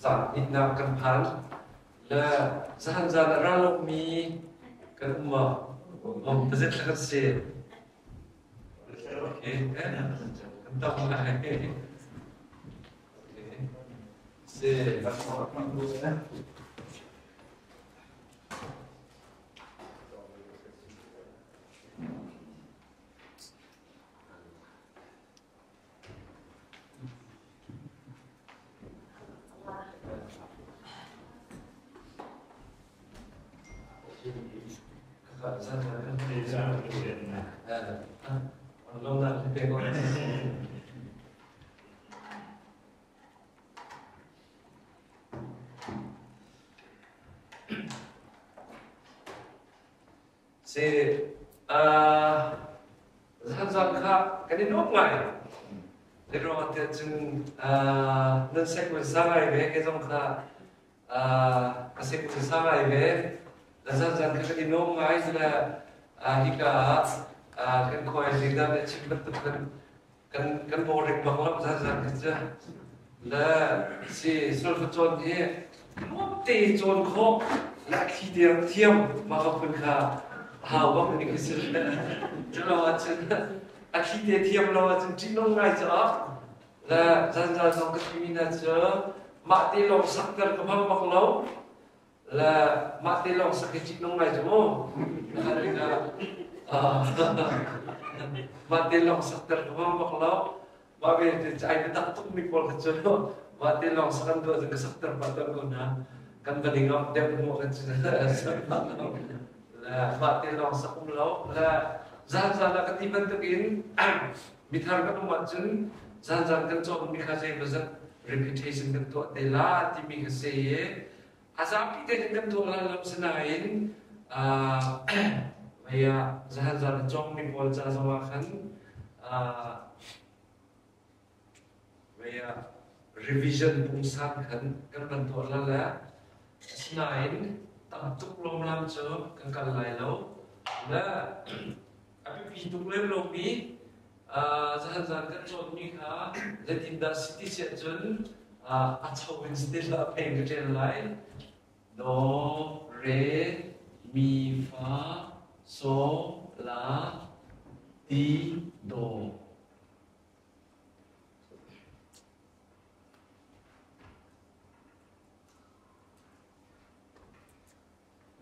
Zan hnihnak kan phan. Le zahan zan a ra lomi kan um maw? Um, pazit thla kan si. Okay, kan tam ngai. Okay. Si. Si zan kha kan i nuam ngai. Zeiruang ah tiah cun nan sekun sa ngai ve ke zong kha ka sekun sa ngai ve. Zan zan kha kan i nuam ngai le hika ah kan khuai zingdah le chim bantuk kan kan kan boring bak lo zan zan kha cu. Le si sulfa cawn hi nuam te cawn khawh le a thli tiang thiam mah ka phun kha hau bak ni khi si. Culo ahcun a thli te thiam lo ahcun ṭihnung ngai cu ah le zanzan zong ka timi hna cu mah te lawng sakter ka hmang bak lo le mah te lawng sak hi ṭihnung ngai cu mu mah te lawng sakter ka hmang bak lo mah ve ai biatak tuk mi pawl kha cu mah te lawng sak an duh ahcun ka sakter pah tawn ko hna kan va ding ah deuh hnu kan cu le mah te lawng sak um lo le zanzan ah ka ti bantukin mithar kan um ahcun zanzan kan cawnmi kha zeimawzat repetition kan tuah te la timi kha si i a zapi te in kan tuah lai lo sinain mei ah zanzan a cawngmi pawl ca zong ah khan mei ah revision pungsan khan kan van tuah la le asinain tam tuk lawmlam cu kan kal lai lo le a biapi tuk lem lomi zan kan cawnmi kha zeitindah si ti si ahcun a cho in si ti hlah phei ka ṭial lai do re mi fa so la ti do.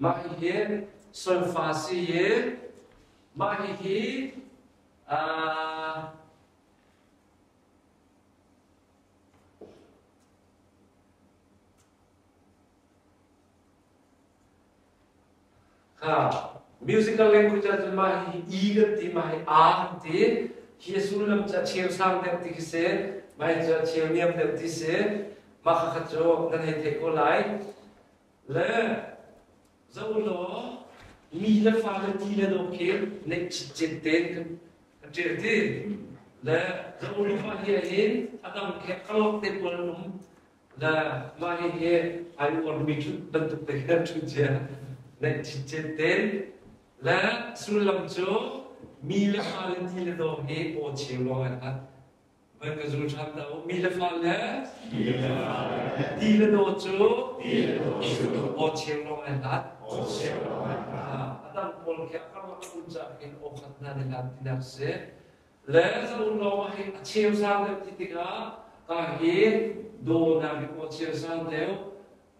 Mah hihi solfa si i mah hihi kha musical language ahcun mah hi E kan ti, mah hi A kan ti. Hi a sullam cu a cheu sang deuh ti khi si, mah hi cu a cheu niam deuh ti si. Mah kha kha cu nan hei theih ko lai. Le zoh law mi le fa le ti le dawh khi neih citcet tein kan kan ṭial ti. Le zoh law mah hi ahhin a dang khi a kalok te pawl an um. Le mah hihi ai uarmi ṭhut bantuk te khin an ṭhu cia. Neih citcet tein. Le sullam cu mi le fa le ti le dawh hi aw cheu lawng an hat. Van ka zul ṭhan ta u. Mi le fa le ti le daw cu aw cheu lawng ai hlat. A dang pawl khi a karlak um caah khin aw khat hna nih hlat tinak si. Le zaun lawng ah hin a cheu sang deuh ti tikah ka hi daw nakin aw cheu sang deuh,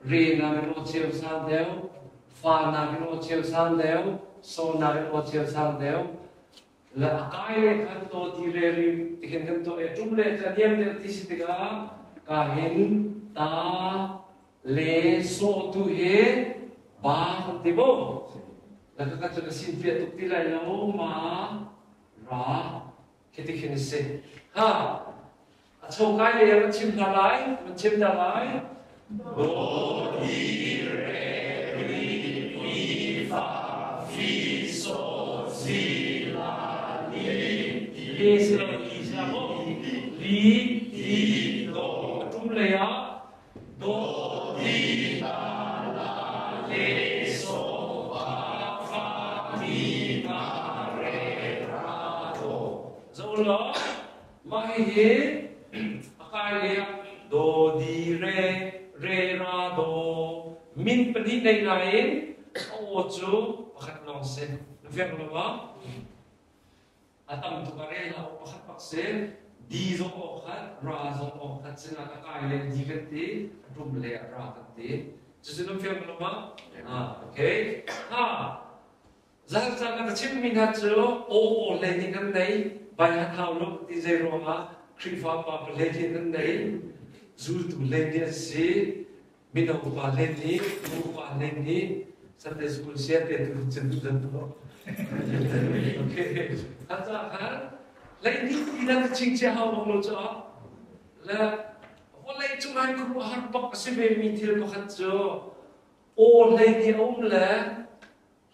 re nakin aw cheu sang deuh, fa nakin aw cheu sang deuh, so nakin aw cheu sang deuh, le a kai le khan to ti re ri ti khin kan tuah i ṭum le cu a niam deuh ti si tikah ka hin ta le sawh tu hi ba kan ti mu le ka cu ka sin piah tuk ti lai lo ma ra khi ti khin a si ha A chokai lei ah kan chim hna lai, kan chim hna lai. Do di re mi mi fa fi so si la li Le si lo li si la maw? Li ti do a ṭum lei ah do di la la le so pa fa ti ma re ra do. Zo law mah hihi a kai lei ah do di re. re ra do min pahnih nei nain a aw cu pakhat lawng si. Na fiang lo ma? A tam tuk a rel hlah u pakhat bak si. Di zong aw khat, ra zong aw khat sinah a kai le di kan ti, a ṭum le a ra kan ti. Cucu na fiang lo ma? Ah, okay. Ha. Zan caan ah ka chimmi hna cu aw aw hlei nih nan nei, bai han hau lo ti zei ruangah Khrihfa pa pahlei nih nan nei, zultu hlei nih an si, mino pa hlei nih, nu pa hlei nih, Sunday school sia te tu cun zan tu. Okay. Kha ca khan hlei nih ti nan ching chia hau bak lo cu le vawlei cung ai khuaruahhar bak a si ve mi thil pakhat cu aw hlei nih a um le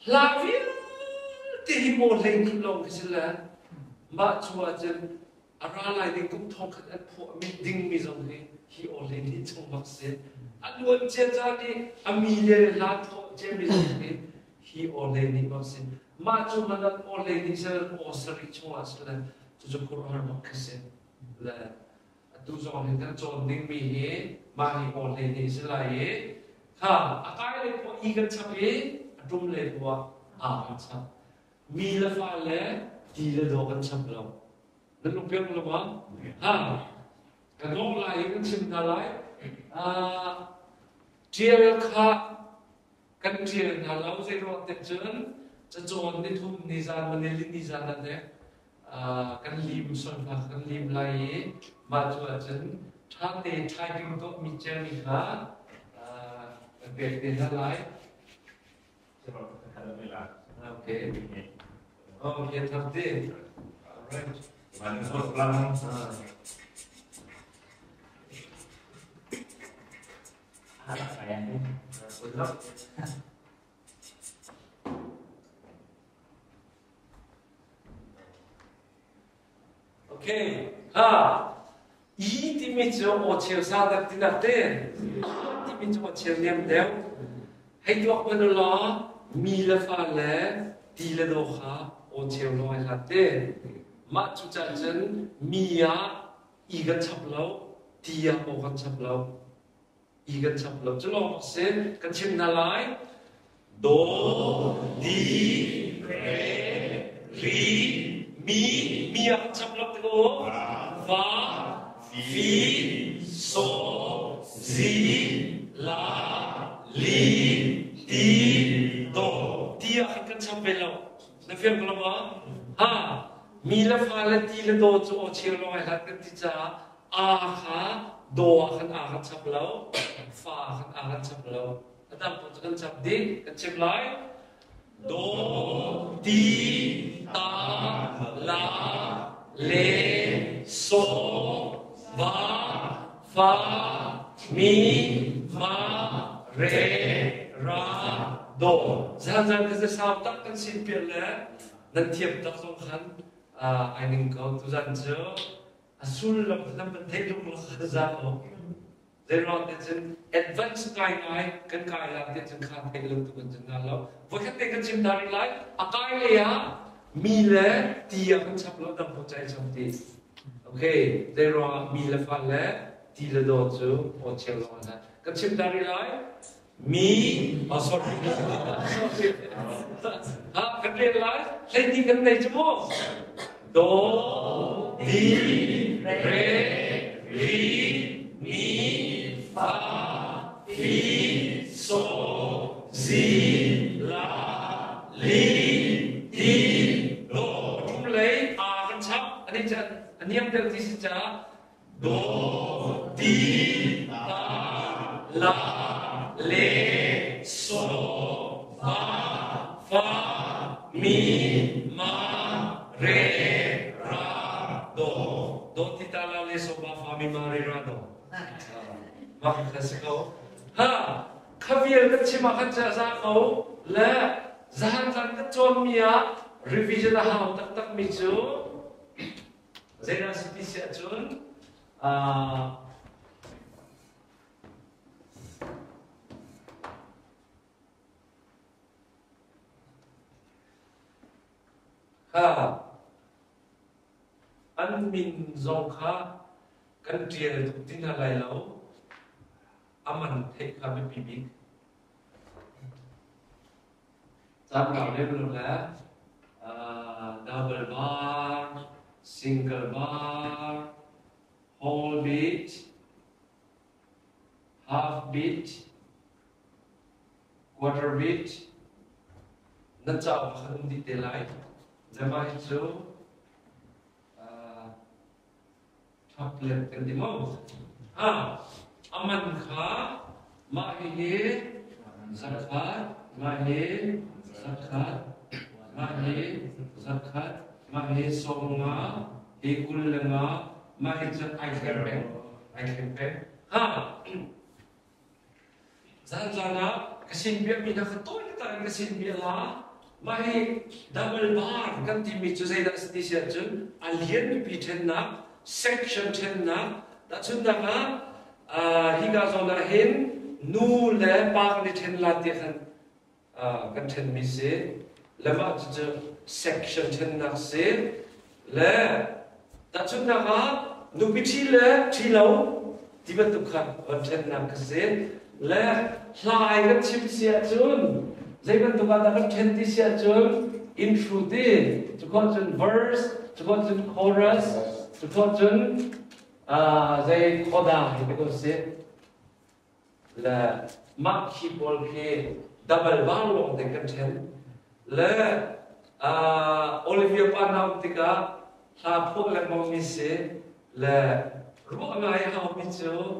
Hla vialte hi maw 12 lawng khi si le mah cu ahcun a ra lai ding kum thongkhat an phuahmi dingmi zong hi hi aw 12 chung bak si. A luan cia caan i a mi le hla thawh ciami zong hi hi aw 12 bak si. Mah cu man an aw 12 si le aw sarih chungah si le cucu khuaruahhar bak khi si. Le atu zong hin kan cawn dingmi hi mah hi aw 12 si lai i kha a kai lei poah i kan chap i a ṭum lei poah a kan chap. Mi le fa le ti le daw kan chap lo. Nan lungpiang lo ma? Ha kan lawng lai i kan chim hna lai. Ṭial kha kan ṭial hna lo zei ruang te cun cacawn ni thum ni zan manili ni zan ah dek kan lim solfa kan lim lai i mah cu ahcun ṭhate typing tuahmi ciami kha kan pek te hna lai. Okay. Okay, thakte. All right. Good luck. Okay. Ha. I timi cu aw cheu sa dak tinak te. Timi cu aw cheu niam deuh. Hei tuak hmanh u law mi le fa le ti le do kha aw cheu lawng ai hlat te. Mah cu caan cun mi ah i kan chap lo, ti ah aw kan chap lo. I kan chap lo. Cu lawng bak si kan chim hna lai. Do, di, re, ri, mi, mi ah kan chap lo ti ko. Fa, fi, so, zi, la, li, ti, do. Ti ah khan kan chap ve lo. Na fiang ko lo maw? Ha, mi le fa le ti le do cu aw cheu lawng ai hlat kan ti caah A kha daw ah khan a kan chap lo, fa khan a kan chap lo. A dang pawl cu kan chap dih, kan chim lai. Do, ti, ta, la, le, so, va, fa, mi, ma, re, ra, do. Zan zan ka sau tak kan sin pian le nan thiam tak zong khan ai ning ko tuzan cu a sullam nan van theih tuk lo kha za ko zeiruang te cun advance ngai ngai kan kai la te cun kha theih lo tu kan cun na lo voikhat te kan chim ta rih lai a kai lei ah mi le ti ah kan chap lo dam ko chai cham ti okay zeiruang ah mi le fa le ti le do cu aw cheu lo na kan chim ta rih lai mi oh sorry sorry ha kan rel lai hleihnih kan nei cu mu do di re ri mi fa fi so zi la li ti do tum lei a kan chap ani chan aniam deuh ti si ca Do, ti, ta, la, le, so, va, fa, mi, ma, re, ra, do. Do, ti, ta, la, le, so, va, fa, mi, ma, re, ra, do. Mah kha si ko. Ha, kha vial kan chim ah khan ca za ko le zahan zan kan cawnmi ah revision a hau taktakmi cu Zeidah si ti si ahcun kha an min zong kha kan ṭial tuk ti hna lai lo. Aman theih kha biapi bik. Caan rau lem lo le double bar, single bar, whole beat, half beat, quarter beat, nan cauk kha um dih te lai. Mah hi cu Ṭhaplet kan ti maw? A man kha mah hihi zakhat, mah hi zakhat, mah hi zakhat, mah hi 50, hi 25, mah hi cu ai thleng peng, ai thleng peng. Ha! Zanzan ah ka sin biakmi hna kha tawi tak in ka sin bia la. Mah hi double bar kan timi cu zeidah a si ti si ahcun a lianpipi ṭhennak, section ṭhennak, tahchunhnak ah hika zawn ah hin nu le pa kan i ṭhen la ti khan kan ṭhenmi si. Le mah cucu section ṭhennak si. Le tahchunhnak ah nupi ṭhi le ṭhi lo ti bantuk kha van ṭhennak kha si. Le hlai kan chim si ahcun zei bantuk ah dah kan ṭhen ti si ahcun intro ti, cu khawh cun verse, cu khawh cun chorus, cu khawh cun zei khoda hi ti ko si. Le mah khi pawl khi double bar lawng te kan ṭhen. Le Olivia pa na um tikah hla phuah lengmang mi si le ruah ngai haumi cu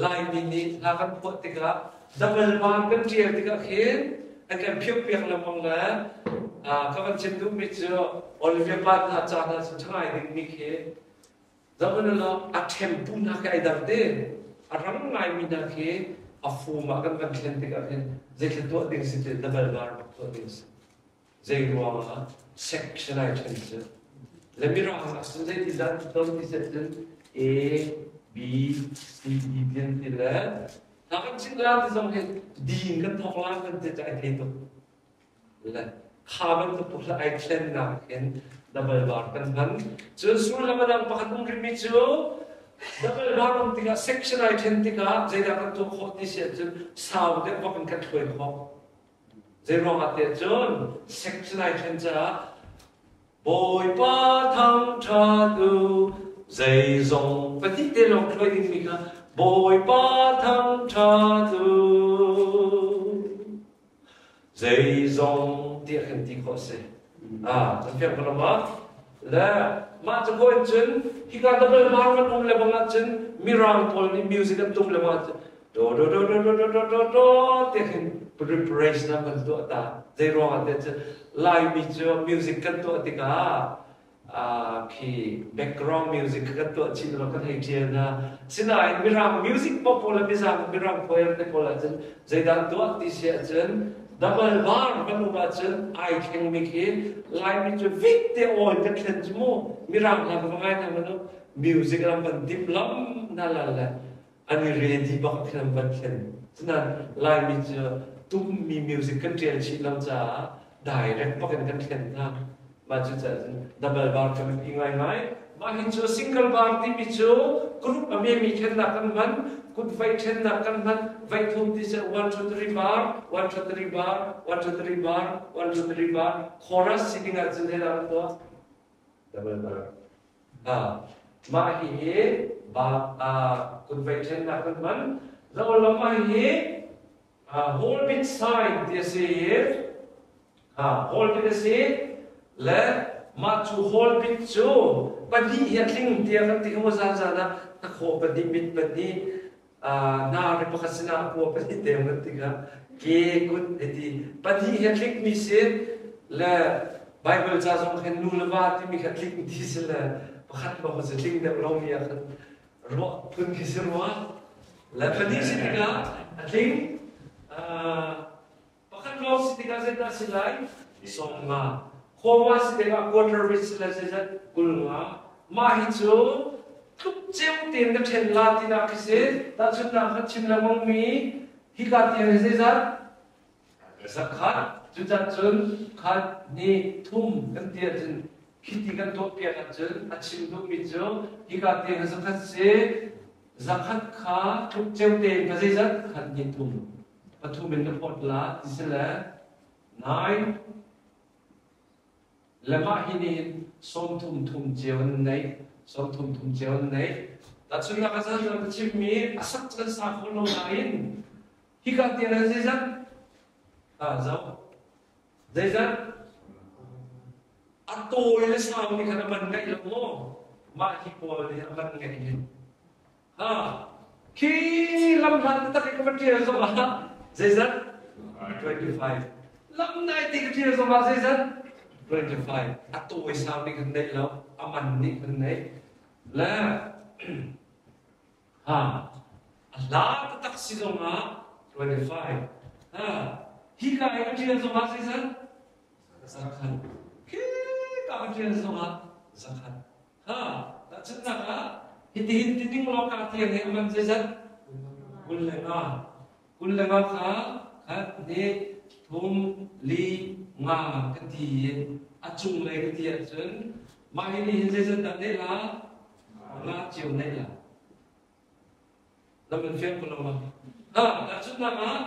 Laimi nih hla kan phuah tikah double bar kan ṭial tikah khin an kan phiuh piak lengmang le ka van chim duhmi cu Olivia pa hna ca hna cu ṭha ngai dingmi khi Zohhmanh law a ṭhempu hna khi ai dang te. A rang ngaimi hna khi a fum ah kan van thlen tikah khin zeithil tuah ding si ti double bar bak tuah ding si. Zei ruangah section ai ṭhen cu. Le mirang ah cun zeiti zat ton ti set cun A, B, C, D tian ti le hna kan chim la ti zong hi D in kan thawk la kan ti cu ai thei tuk. Le kha bantuk tu ai thlennak in double bar kan hman. Cun sullam a dang pakhat um rihmi cu double bar um tikah section ai then tikah zeidah kan tuah khawh ti si ahcun sau deuh bak in kan thluai khawh. Zei ruangah tiah cun section ai then caah Bawipa thangṭhat u, zeizong pahnih te lawng thluai dingmi kha Bawipa thangṭhat u. Zeizong tiah kan ti khawh a si. Ah, kan fiang ko lo ma? Le mah cu ko in cun hika double bar kan um le bang ahcun mirang pawl nih music an tum le bang ahcun do do do do do do do do do tiah khin preparation an kan tuah ta. Zei ruangah tiah cun Laimi cu music kan tuah tikah khi background music kan tuah chin lo kan hei ṭial hna. Sinain Mirang music pop pawl le mizang Mirang choir te pawl ahcun zeidah tuah ti si ahcun double bar kan um ahcun ai thlengmi khi Laimi cu vik te awi kan thlen cu mu Mirang hla ka va ngai hna manu music lam van dim lam na la le an i ready bak khin an van thlen. Cunan Laimi cu tummi music kan ṭial chih lo caah direct bak in kan thlen hna. Mah cu cun double bar kan i ngaingai. Mah hi cu single bar timi cu group a memi ṭhennak kan hman, kut vai ṭhennak kan hman, vai thum ti cu 1 2 3 bar, 1 2 3 bar, 1 2 3 bar, 1 2 3 bar, chorus si ding ahcun hei lam tuah. Double bar. Mah hihi kut vai ṭhennak kan hman. Zolam mah hihi whole bit sign ti a si i whole bit a si le mah cu whole bit cu pahnih hi a tling tiah kan ti kha zan zan ah hnakhaw pahnih mit pahnih nar pakhat sinah a kua pahnih te kan ti kha ke kut ti pahnih hi a tlik mi si le Bible ca zong khin nu le va timi kha tlik ti si le pakhat lawng si tling deuh lo mi ah khan ruah phun khi si rua le pahnih si tikah a tling pakhat lawng si tikah zeidah si lai 50 khua si tikah quarter bit si lai zeizat 25 mah hi cu tluk ceu tein ka ṭhen la tinak khi si tahchunhnak kha chim lengmang mi hika tiang hi zeizat 100 cucah cun khat hnih thum kan ti ahcun khiti kan tuahpiak ahcun a chim duhmi cu hika tiang hi 100 si. Zakhat kha tluk ceu tein ka zeizat khat hnih thum pathum in na phawt la ti si le nine le mah hi nih 30 thum cio an nei, 30 thum cio an nei. Tahchunhnak ah zan ka chimmi a sak kan sa kho lo nain hika tiang an zeizat ah zo zeizat a tawi le sau nih khan a man ngaih lo maw? Mah hi pawl nih a man ngaih hin ha khi lam hlan tak i ka va ṭial zong ah zeizat 25, lam nai ti ka ṭial zong ah zeizat 25. A tawi sau nih khan neih lo, a man nih khan neih le ha a hla taktak si zong ah 25. Ha hi ka i ka ṭial zong ah zeizat zakhat, khi ka ka ṭial zong ah zakhat. Ha tahchunhnak ah hitihin ti ding law ka tiang hi a man zeizat? 25. 25 kha khat hnih thum li nga ka ti i a cunglei ka ti ahcun mah hi nih hin zeizat dah neih la? Nga cio neih la. Lam in fiang ko lo ma? Ha tahchunhnak ah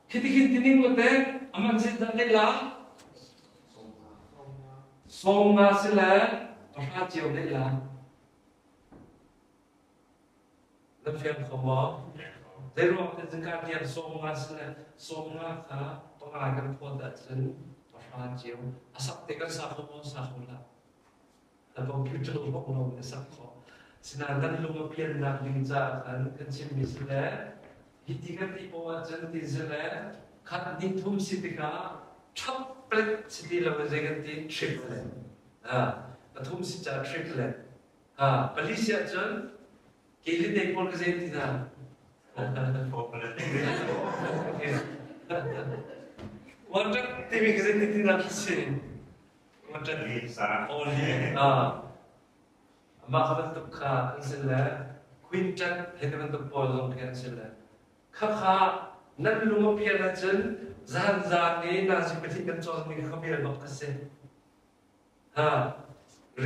khitihin ti ning te a man zeizat dah neih la? 50 si le 10 cio neih la. Nan fiang kho maw? Zeiruang te zingka tiang 50 si le 50 kha panga kan phawt ahcun 10 cio. A sak te kan sa kho maw? Sa kho hlah. Na computer lawng lawng na sak khawh. Sinain kan lung a piannak ding caah khan kan chimmi si le hiti kan ti poah ahcun ti si le khat hnih thum si tikah triplet si ti lo in zei kan ti? Triplet. Pathum si caah triplet. Pali si ahcun keli te pawl ka zei ti hna? Quartet timi ka zei ti hna khi si? Quartet. Mah kha bantuk kha an si le quintet he ti bantuk pawl zong khi an si le khakha nan lung a pian ahcun zan zan i nazi pahnih kan cawnmi kha bia bak a si. Ha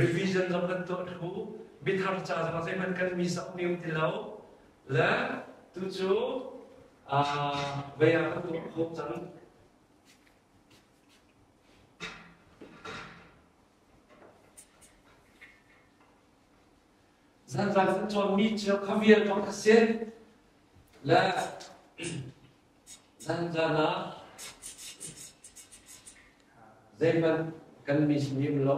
revision zong kan tuah thlu, mithar ca zong zeihmanh kan mi sak mi um ti lo le tu cu vei ah kan tuah khawh cang. Zanzan kan cawnmi cu kha vial bak a si le zanzan ah zeihmanh kan mi sin um lo.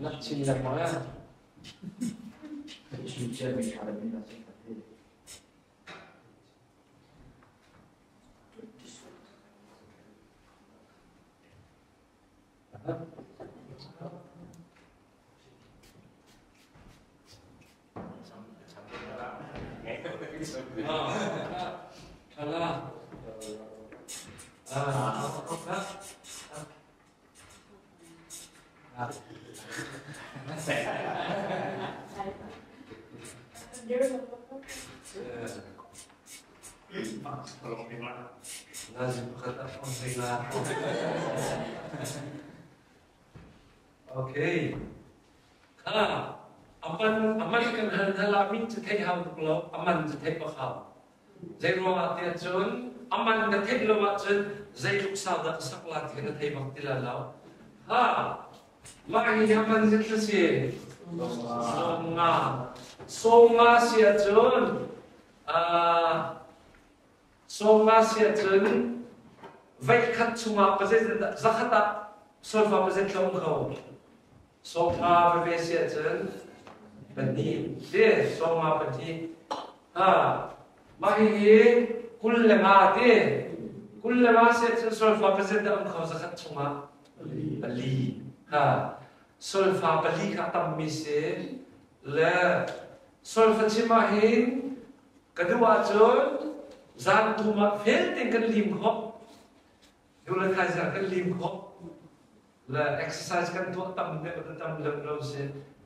Nak chin lengmang ah. Okay. Kha aman aman kan hal hal ah min cu theih hau tuk lo, aman cu theih bak hau. Zei ruangah tiah cun aman na theih lo ahcun zeitluk sau dah ka sak la ti na thei bak ti la lo. Ha mah hi aman zet si 50. 50 si ahcun 50 si ahcun voikhat chungah pazet zakhat ah solfa pazet tla um kho. 50 veve si ahcun pahnih si 50 pahnih. Ha mah hihi 25 ti 25 si ahcun solfa pazet dah um kho zakhat chungah? Pali. Ha solfa pali kha tammi si le solfa chim ah hin ka duh ahcun zan thum ah fel tein kan lim khawh, nu le thaizang kan lim khawh le exercise kan tuah tam deuh le tam deuh lo si.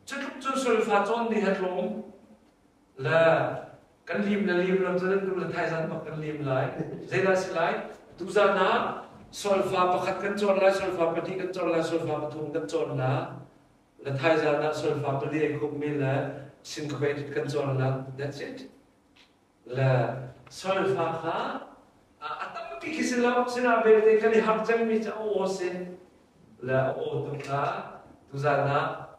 Cu tluk cun solfa cawn ni he tlawm le kan lim le lim lo cun nu le thaizang bak kan lim lai. Zeidah si lai? Tuzan ah solfa pakhat kan cawn lai, solfa pahnih kan cawn lai, solfa pathum kan cawn la le thaizan ah solfa pali ai khummi le Syncopated kan cawn la. That's it. Le solfa kha a tampi khi si lo, sina belte kan i harh cangmi cu a aw si. Le a aw tu kha tuzan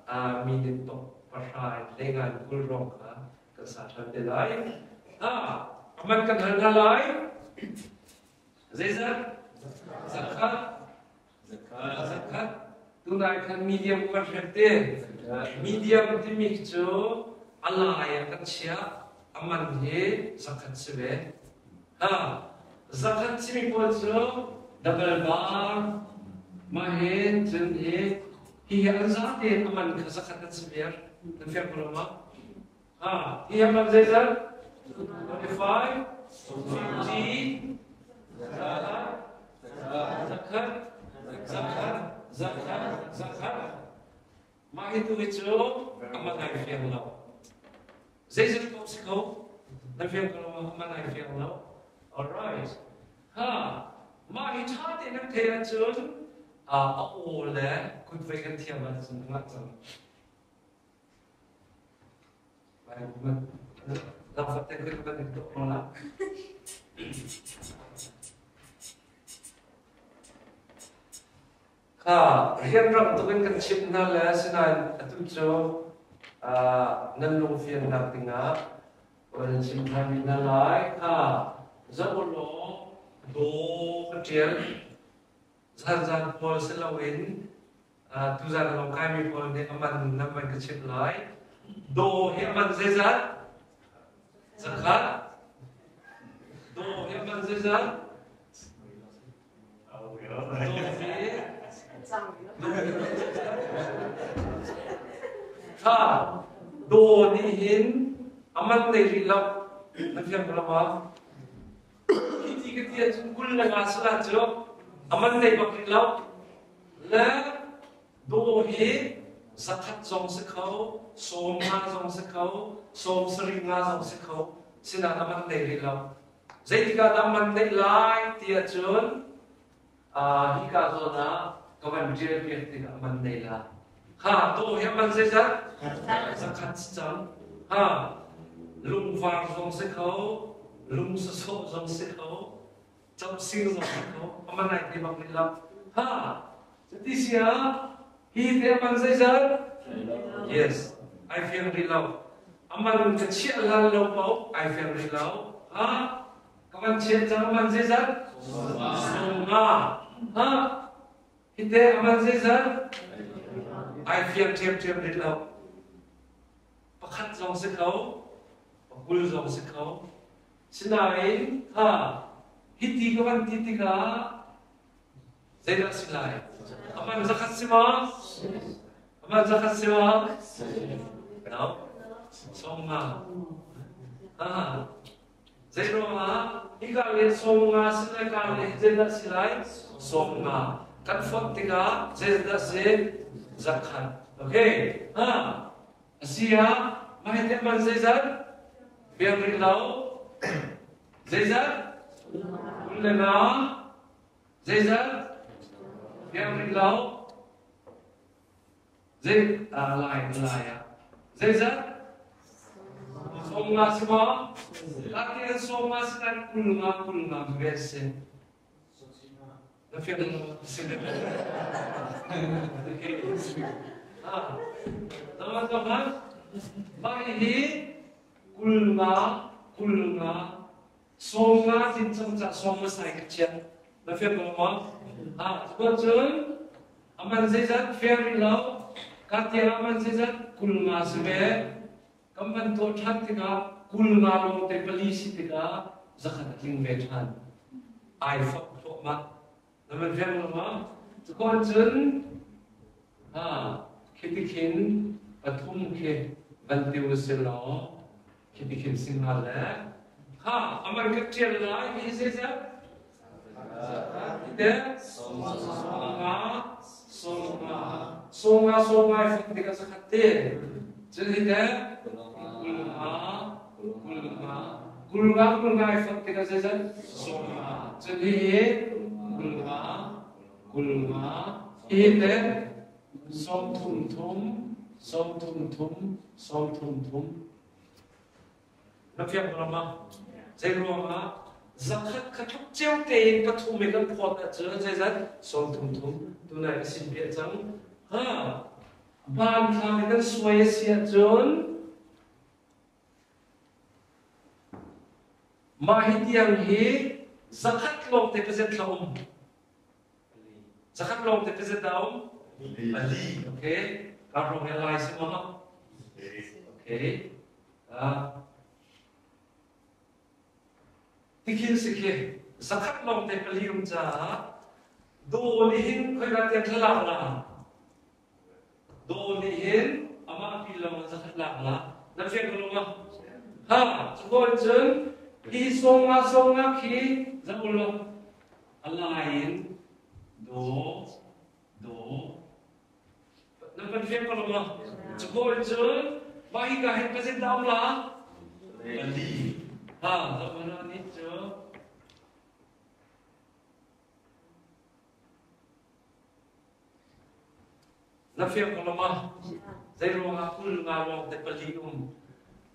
ah minute pahra in lengan 20 rong kha kan sa ṭhan te lai. Aman kan hal hna lai. Zeizat? Zakhat. Zakhat. Tunai khan medium kan hrem te. Medium timi cu a lai ah kan chiah. Aman hi zakhat si ve. Ha. Zakhat simi pawl cu double bar mah hi cun hi hi an zate in aman kha zakhat an si viar. Nan fiang ko lo ma? Ha, hi aman zeizat? 25, 50, zakhat, zakhat, zakhat, zakhat, zakhat. Mah hi tu hi cu aman ai fiang lo. Zeizat ko si ko? Na fiang ko lo aman ai fiang lo. All right. Ha, mah hi ṭha tein nan theih ahcun a aw le kutvei kan thiam ahcun a ngah cang. Kha rianrang tuk in kan chimh hna le asinain atu cu nan lungfiannak dingah kan chim ṭhan rih hna lai. Kha zoh u law daw ka ṭial. Zanzan pawl si loin Tuzan lawng kaimi pawl nih a man nan van ka chimh lai. Daw hi a man zeizat? Zakhat. Daw hi a man zeizat? Daw hi Tha, daw nih hin a man nei rih lo. Na fiang ko lo ma? Hi ti ka ti ahcun 25 sala cu a man nei bak rih lo. Le daw hi zakhat zong si kho, 50 zong si kho, 75 zong si kho, sinain a man nei rih lo. Zeitik ah dah man neih lai ti ahcun hika zawn ah ka van ṭial piak tikah man nei la. Ha, daw hi a man zeizat? Zakhat si cang. Ha, lungvar zong si kho, lung sawsawh zong si kho, Camsing zong si ko aman ai te bak rih lo. Ha, cuti sia hi te aman zeizat? Yes, ai fiang rih lo. Aman ka chiah lan lo paoh ai fiang rih lo. Ha, ka van chiah cang aman zeizat? 50. Ha, hi te aman zeizat? Ai fiang ṭhiamṭhiam rih lo. Pakhat zong si kho, pakul zong si kho. Sinain kha hiti ka van ti tikah zeidah si lai? Aman zakhat si maw? Aman zakhat si maw? No. 50. Ah. Zei ruangah hika le 50 si lai ka le zeidah si lai? 50. Kan fonh tikah zeidah si? Zakhat. Okay. Ha. Asi ah mah hi man zeizat? Biak rih lo. Zeizat? 25. Zeizat? Biak rih lo. Zei lai lai ah. Zeizat? 50 si maw? Lati 50 si nan 25 25 ve si. Na fiang si. Ah, zaman zaman mah hi 25 25 50 tin cang ca sawm sai ka chiat. Na fiang ko maw? Ah, cun cun aman zeizat fiang rih lo. Ka tiang aman zeizat 25 si ve. Kan van tuah ṭhan tikah 25 lawng te pali si tikah 100 a tling ve ṭhan. Ai fok thluahmah. Na van fiang lo maw? Cukawn cun ha khiti khin pathum khi van ti u si law khiti khin si hnga le ha aman ka ṭial lai hi zeizat? Te 50 50 50 50 fak tikah 100 te. Cun hi te 25 25 25 25 fak tikah zeizat? 50. Cun hi hi 25 25 hi te 30 thum. Sawmthum thum, 30 thum. Na fiang ko ma? Zei ruangah 100 kha tluk cio tein pathum in kan phawt ahcun zeizat 30 thum tunai ka sin piah cang. Ha hmanthlak in kan suai a si ahcun mah hi tiang hi 100 lawng te pazet thla um. 100 lawng te pazet dah um? Ali. Okay. Ka rong he lai si ma? Okay. Tikhin si khi 100 lawng te pali um caah do nih hin khoika tiang thlalak la do nih hin amah pi lawng 100 lak la na fiang ko lo ma ha cu cun hi songa songa khi za ulo alai in do do Na kan fiang ko lo maw? Cukaw in cun mah hi ka hin pazin dah um la? Pali. Ha, zohmana nih cu Na fiang ko lo maw? Zei ruangah 20 lawng te pali um.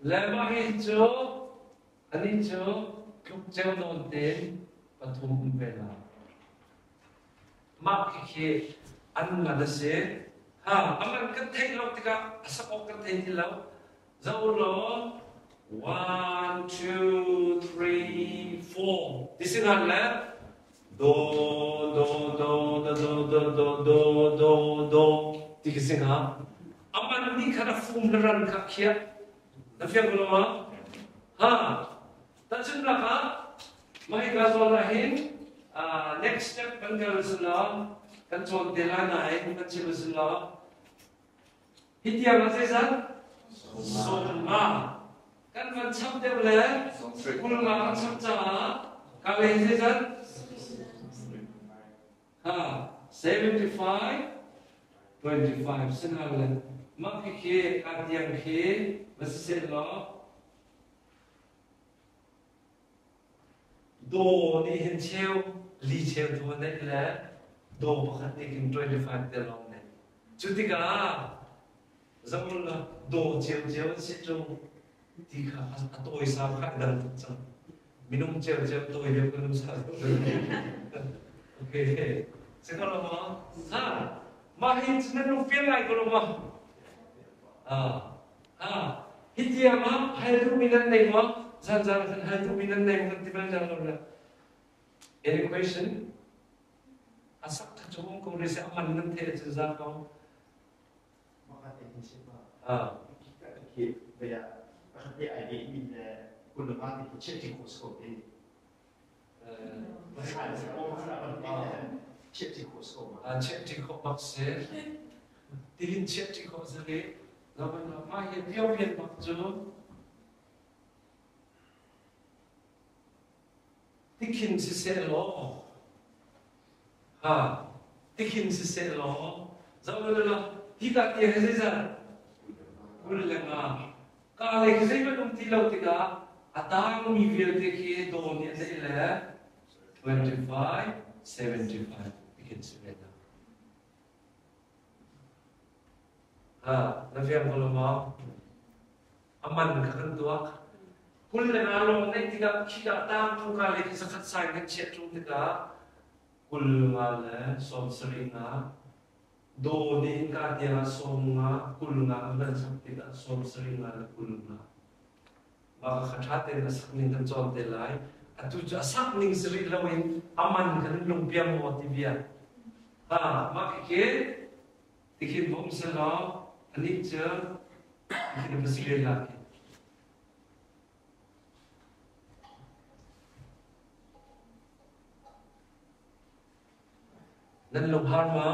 Le mah hi cu ani cu tluk ceu nawn tein pathum um ve la. Mah khikhi an ngan a si. Ha, a ngan kan theih lo tikah a sak awk kan thei ti lo. Zoh law 1, 2, 3, 4 ti si ngan le do do do do do do do do do do ti khi si hnga. A man nih khan a fum le ran kha khiah. Na fiang ko lo ma? Ha, Tahchunhnak ah, mah hika zawn ah hin next step kan kal si law, kan cawn te lai nain kan chim si law, hi tiang ah zeizat? 50. Kan van chap deuh le 20 kan chap caah ka lei zeizat? Ha, 75, 25 sinal le mah khi ka tiang khi va si seh law Daw nih hin cheu li cheu tu a neih le daw pakhat nih khin 25 te lawng neih. Cu tikah zamul la daw cio cio an si cu ti kha a tawi sau kha dang tuk cang. Minung cio cio tawi deuh kan um sa Okay. Si ko lo maw? Ha. Mah hi nan lung fiang ngai ko lo maw? Ah. Ah, hi tiang ah hal duhmi nan nei maw? Zanzan khan hal duhmi nan nei maw kan ti bal lo le. Any question? A sak kha cu um ko rih seh a man nan theih ahcun za ko. Ah. Chiah khawh bak si. Tihin chiah khawh si rih. Mah hi pio rian bak cu tikhin siseh law ha tikhin siseh law zoh law hika tiang hi zeizat 25 Ka lei khi zeihmanh um ti lo tikah a tangmi vialte khi daw nih a neih le 25, 75 tikhin si ve hna. Ha, na fiang ko lo maw? A man kha kan tuak. 25 lawng neih tikah khika tang ṭung ka lei khi 100 sai kan chiah ṭung tikah 25 le 75 Daw nih innka tiangah 50, 20 an van sak tikah 70 nga le 20 nga. Mah kha ṭha tein a sak ning kan cawn te lai. Atu cu a sak ning si rih loin a man kan lungpiang maw ti bia. Ha, mah khikhi tikhin va um selaw anih cu tikhin va si ve la khi. Nan lunghar ma?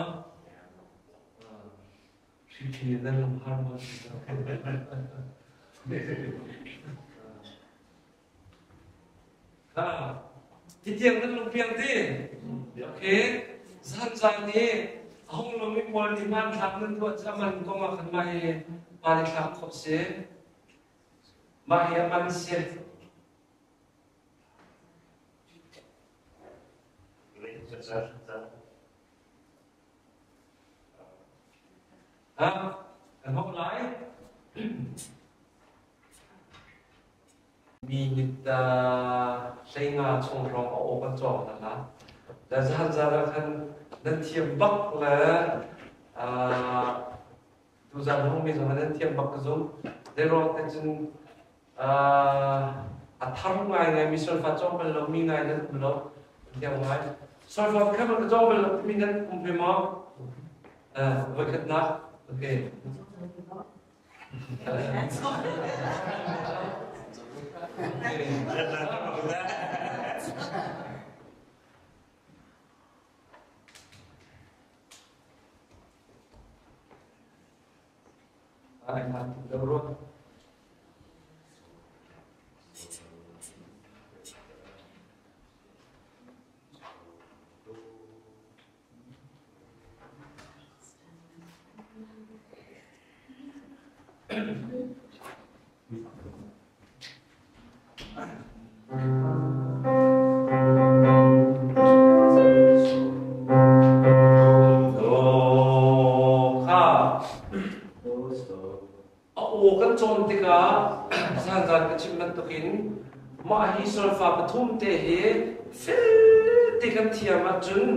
Hriṭhi nan lunghar ma? Ha, titiang nan lungpiang ti? Okay. Zan zan ni a hung lomi pawl nih hmanthlak nan tuah cu a man kong ah khan mah hi hmaan i thlak khawh si. Mah hi a man si. Ha, kan hawk lai. Minute 15 chung hrawng a aw kan cawng hna la. Le zan zan ah khan nan thiam bak le tuzan hong mi zong nan thiam bak ka zum. Zeiruang te cun a thar ngai ngai mi solfa cawng bal lo mi ngai nan um lo. Thiam ngai. Solfa kha ka cawng bal lo mi nan um ve maw? Voikhatnak. Okay. Ai han tu ro. A aw kan cawn tikah zanzan ka chim bantukin mah hi solfa pathum te hi fel te kan thiam ahcun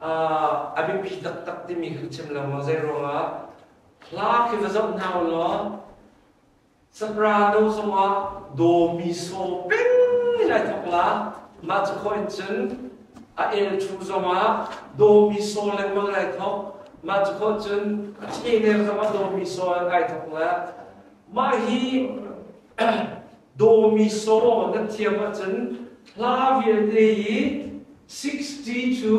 a biapi taktak timi kha chim lengmang. Zei ruangah hla khi va zoh hna u law soprano zongah do mi so peng lai thok la, mah cu khawh in cun a el thu zongah do mi so lengmang lai thok, mah cu khawh cun a tenor zongah do mi so ai thok la. Mah hi do mi so nan thiam ahcun hla vialte hi 60 to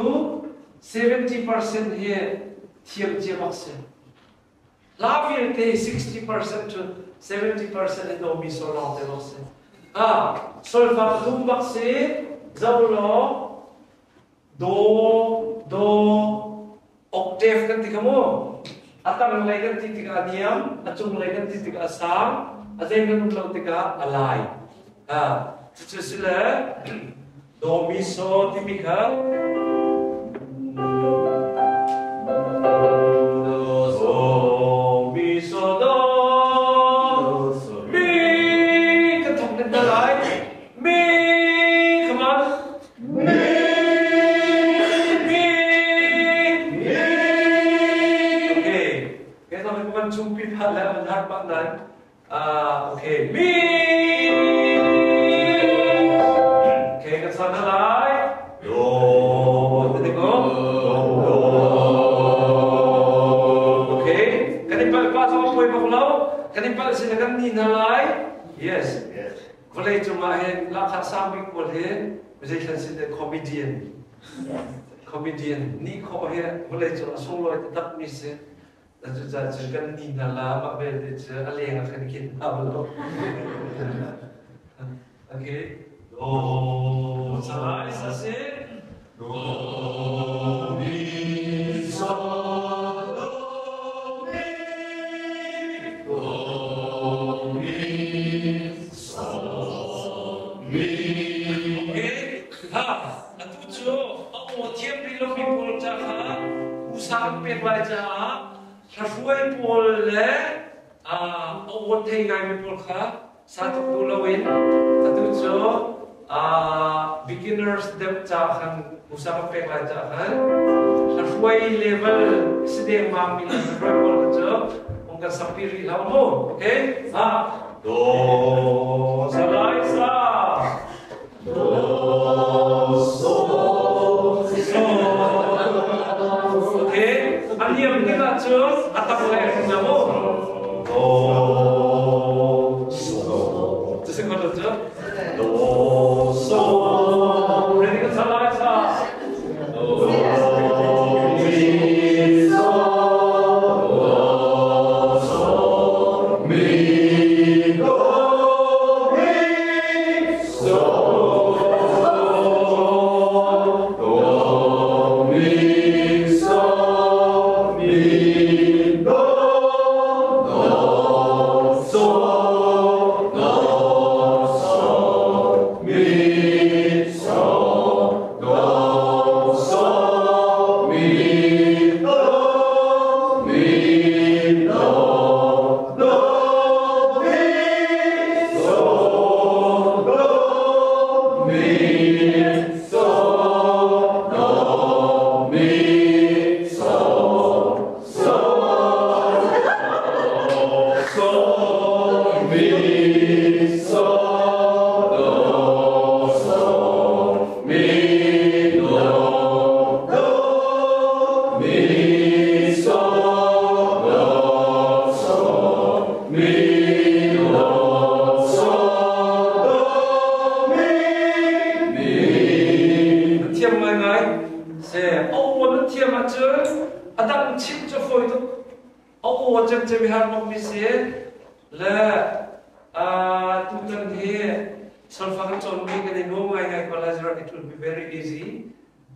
70% hi thiam cia bak si. Hla vialte 60% to 70% in do mi so lawng te bak si. Ah, solfa pathum bak si. Zo law do do octave kan ti kha mu. A tang lei kan ti tikah a niam, a cung lei kan ti tikah a sang, a zei kan um lo tikah a lai. Ah, cucu si le do mi so timi kha do so mi so do mi kan thok nan da lai mi. Come on. Mi mi mi. Okay, cái đó mình chung pi phat le man har pa nan. Ah, okay. Mi. Okay, kan san lai do te ko. Okay, kan ipal pa so poi bak lo, kan ipal sin kan ni na lai. Yes. Vawlei cungah hin lahkhah sang bik pawl hi zeithlan sin comedian comedian ni khawh hi vawlei cung a sunglawi taktak mi si. Cucaah cun kan ni hna la, mah belte cu a leng ah khan kin hna lo. Okay. Do sa sa si do mi so do mi do mi so mi. Okay. Ha, atu cu a aw thiam rih lomi pawl ca kha usa an pek lai caah hlahruai pawl le a aw thei ngaimi pawl kha sa tuk duh loin atu cu beginners deuh ca khan usa kan pek lai caah khan hlahruai level si dengmang mi le hlahruai pawl kha cu ung kan sakpi rih hlah mu. Okay, ha, do sa lai sa do so so. Okay, a niam tikah cun a tak le na mu do so cu si ko lo cu do so. Ready, kan sa lai sa do mi so do so mi do mi so do mi so mi do do so do so mi. Mi, sol, do, mi, sol, sol, do, sol, mi, sol, do, sol, mi, do, do, mi, sol, do, sol, mi, do, sol, do, mi, mi. Na thiam ngaingai. Se aw na thiam ahcun a dang chim cu fawi tuk. A aw cemcem i har bak mi si. Le tutan hi solfa kan cawnmi kan i nuam ngaingai ko lai zira it will be very easy.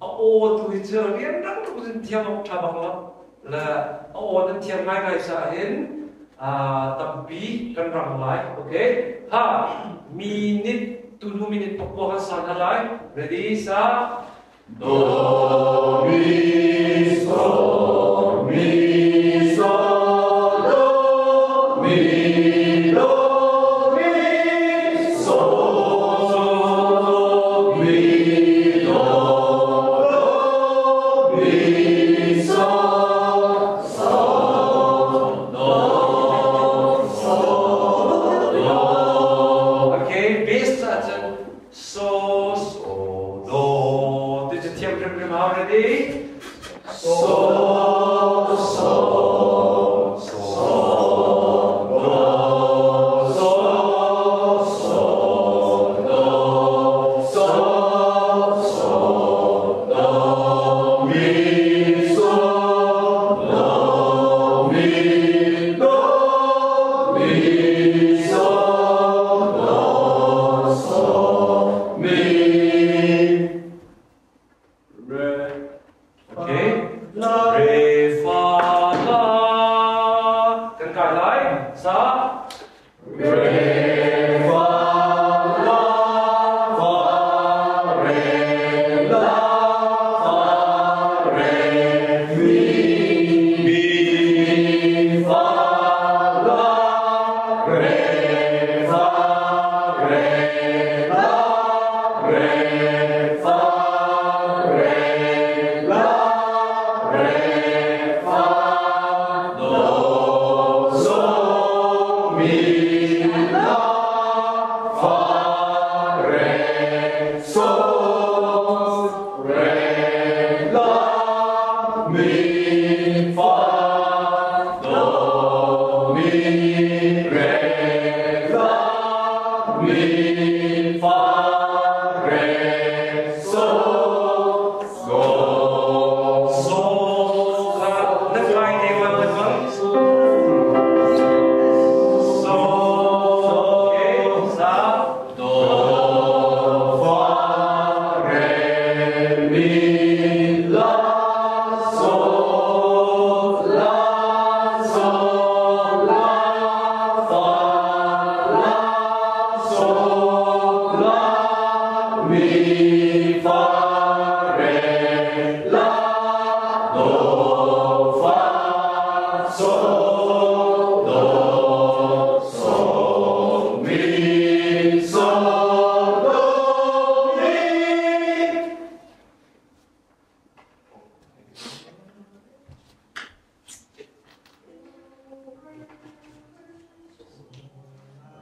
A aw tu hi cu rianrang tuk in thiam awk ṭha bak lo. Le a aw nan thiam ngaingai caah hin tampi kan rang lai. Okay? Ha, minute tu hnu minute pakua kan sa hna lai. Ready, sa. Do, mi, sol, mi, sol, do, mi, do, mi, sol, sol, mi, do, do, mi, sol, sol, do, sol, do. Okay, bass ahcun so, so, do. Ti cu thiam hrimhrim hau. Ready? So, so, so, do, so, so, do, so, so, do, mi, sol, do, mi, do, mi, sol, do, sol, mi. Re, Okay. Re, fa, la. Kan kai lai. Sa. Re, fa, la, fa, re, la, fa, re, mi, mi, fa, la, re, fa, re, la, re, fa, re, la, re, fa, do, sol, mi, la, fa, re, sol, re, la, mi, fa, do, mi, re, la, mi, fa, re, sol, do. So kha na kai lengmang lengmang. So. Okay. Sa. Do, fa, re, mi, la, sol, la, sol, la, fa, la, sol, la, mi, fa, re, la, do, fa, sol, do, sol, mi, sol, do, mi.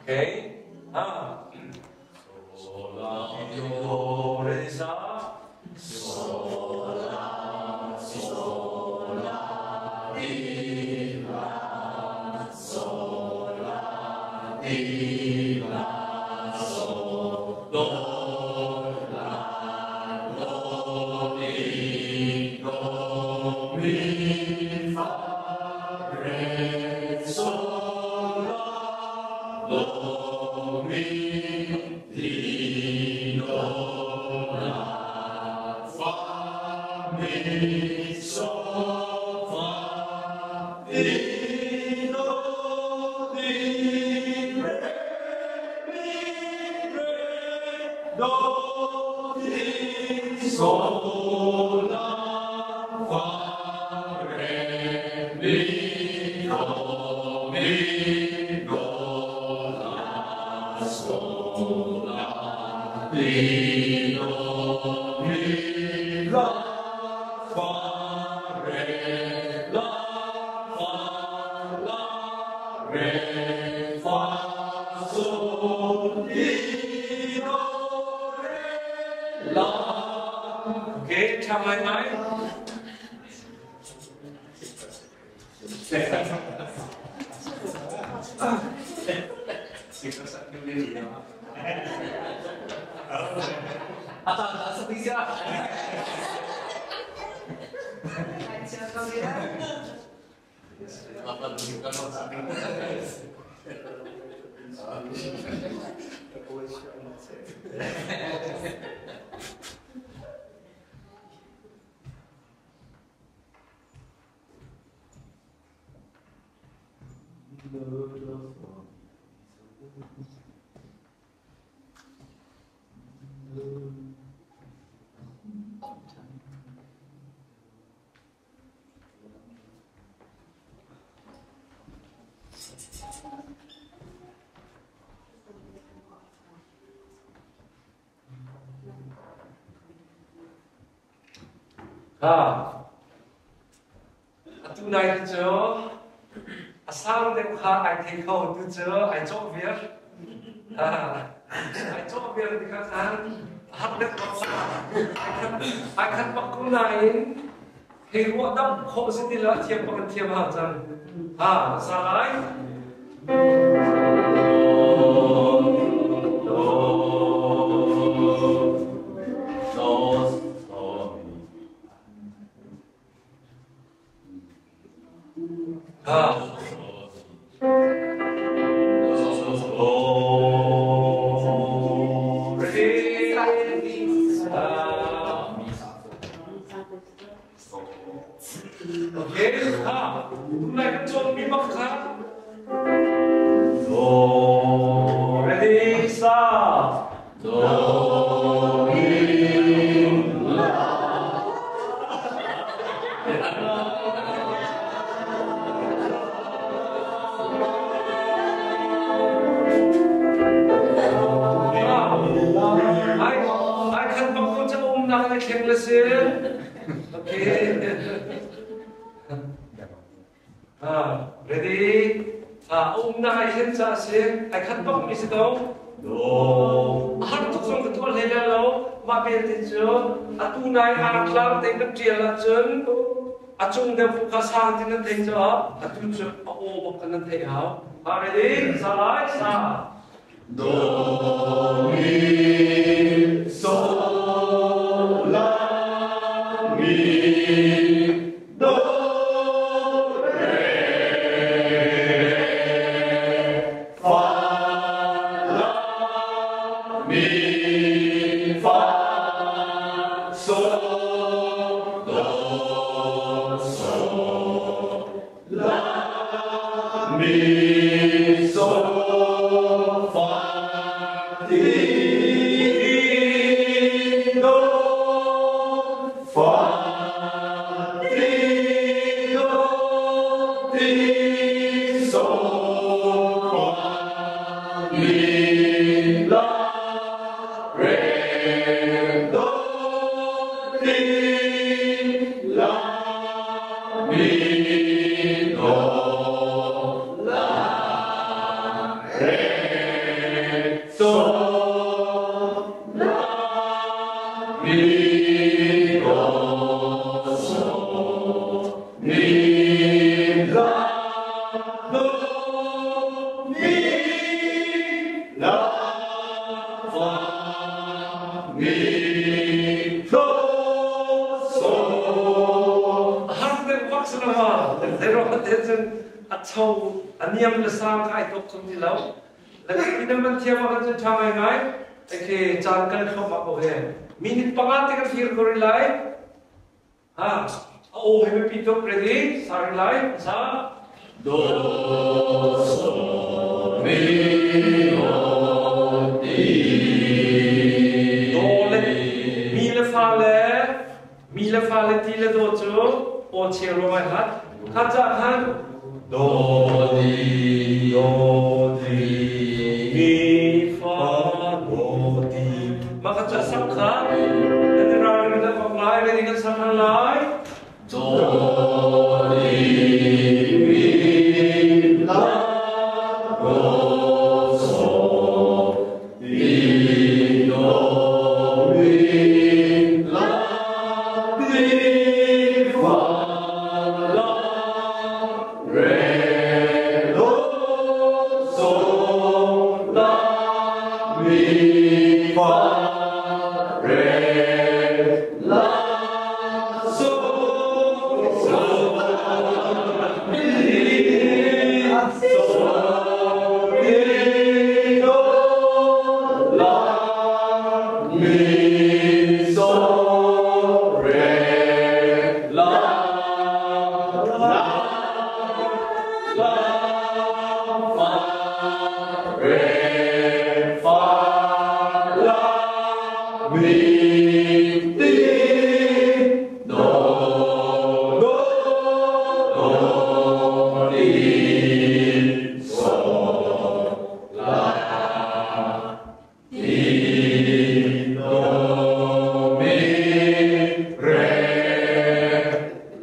Okay. Ah. Sol, la, do, re, sa. Sol, la, sol, la, ti, la, sol, la, ti, la, sol, do, la, do, mi, do, mi, fa, re, sol, la, do, mi, ti, do, la, fa, mi, sol, fa, ti, do, ti, re, mi, re, do, ti, sol, la, fa, re, mi, do, mi, do, la, sol, la. Ti do mi la fa re la fa la re fa sol ti do re la. Okay, ṭha ngaingai. Ha. Atu nai hi cu a sang deuh kha ai thei kho tu cu ai cawh viar. Ai cawh viar ti kha khan har deuh ko ai khat bak ko nain hei ruah dam khawh si ti lo thiam bak in thiam hau cang. Ha, sa lai. Ha. Ready? Okay, ha. Tunai kan cawn mi bak kha. Do. Ready, start. Do mi la. Ai ai khat bak ko cha um nak le thleng le si. Okay. Ah, ready? Ah, um na ai khen cha si. Ai khat bak mi si ko. Do. A har tuk zong ka tuah hlei lai lo. Mah belte cu atu nai artlang te kan ṭial ahcun a cung deuh pu kha sang ti nan theih cu atu cu a aw bak kha nan theih hau. Ha ready? Sa lai sa. Do mi sol la mi do re fa la mi fa sol do sol la mi sol fa ti do fa ti do ti sol fa mi la re do ti la mi do la re sol la mi do sol mi la do mi la fa mi do sol. Har deuh bak si lo ma. Zero te cun a cho a niam le sang kha ai tok chung ti lo. Le khi nan thiam ah cun ṭha ngaingai. Okay, caan kan thluahmah ko he. Minute panga te kan thlir ko rih lai. Ha, a aw he biapi tuk ready? Sa rih lai. Sa. Do sol mi do ti. Do le mi le fa le mi le fa le ti le do cu aw cheu lo ngai hat. Kha ca khan Do di do di mi fa do di. Mah kha cu a sak kha nan i ralring deuh bak lai, ready kan sak hna lai. Do di mi la do so ti do mi la ti fa la re do so la mi fa re la so so mi so mi do la mi so re la la la fa re fa la mi ti do do do ti so la ti do mi re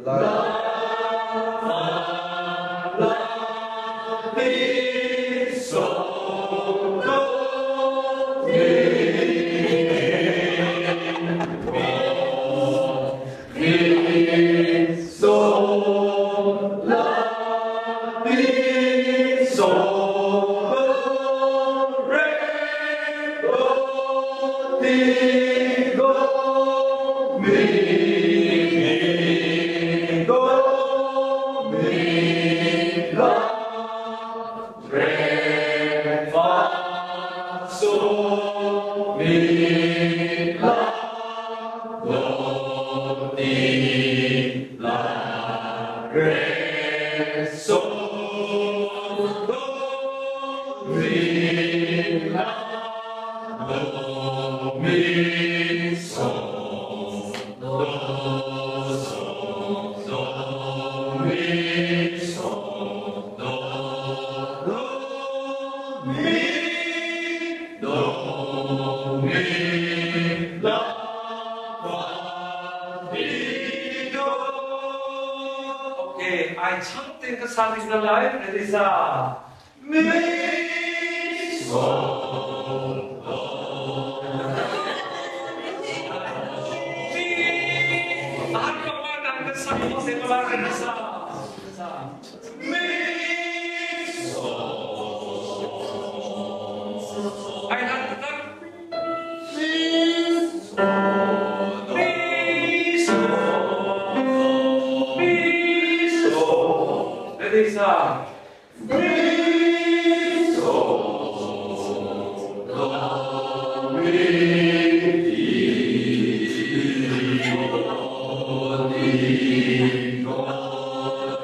la fa la ti so do mi mi so la ti so do re do ti do mi do mi la re fa so mi la do ti la re so do mi la do mi so do so do mi so do do mi do mi la fa ti do. Okay, ai chang ten ka sa ding na lai, ready sa. Mi so do Mi har ka ma nan ka sa mo se ko la ready sa. Sa. Mi so Ai han tak mi so do mi so mi so ready sa. Mi so do mi ti do ti do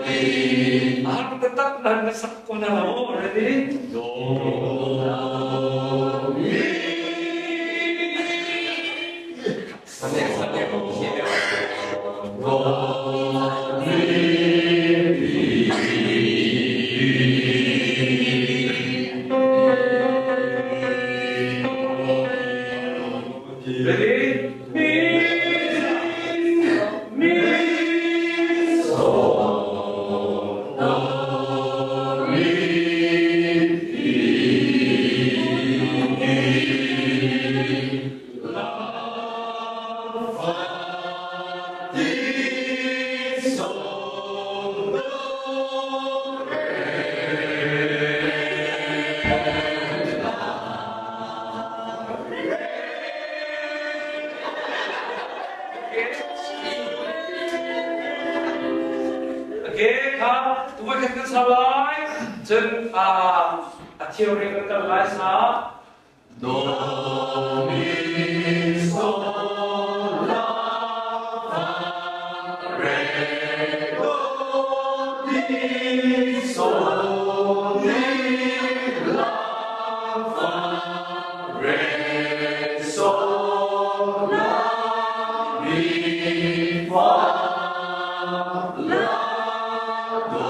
ti Har tak nan ka sak ko na mo, ready? Do mi. 3.3.6秒。 Do mi ti. Ready? Mi mi so do mi ti la fa ti so do re la re. Okay, kha tu vai khat kan sa lai cun a a theory kan kal lai sa. Do mi so la fa re do ti so ti la fa re so la mi fa la do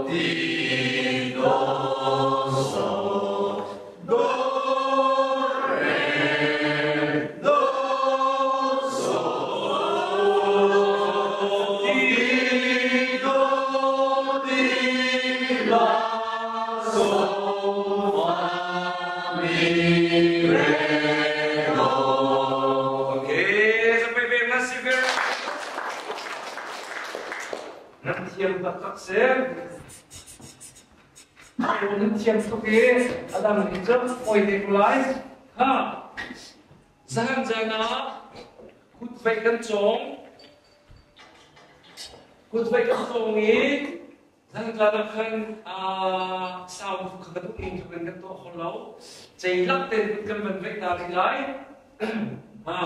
ti do so do re. Thiam taktak si. Nan thiam tuk i a dang hi cu oi te ko lai. Ha. Zan zan ah kut veih kan cawng. Kut veih kan cawng i zan zan ah khan sau kha kan duh ning kan kan tuah kho lo. Ceilak tein kut kan van veih ta rih lai. Ha.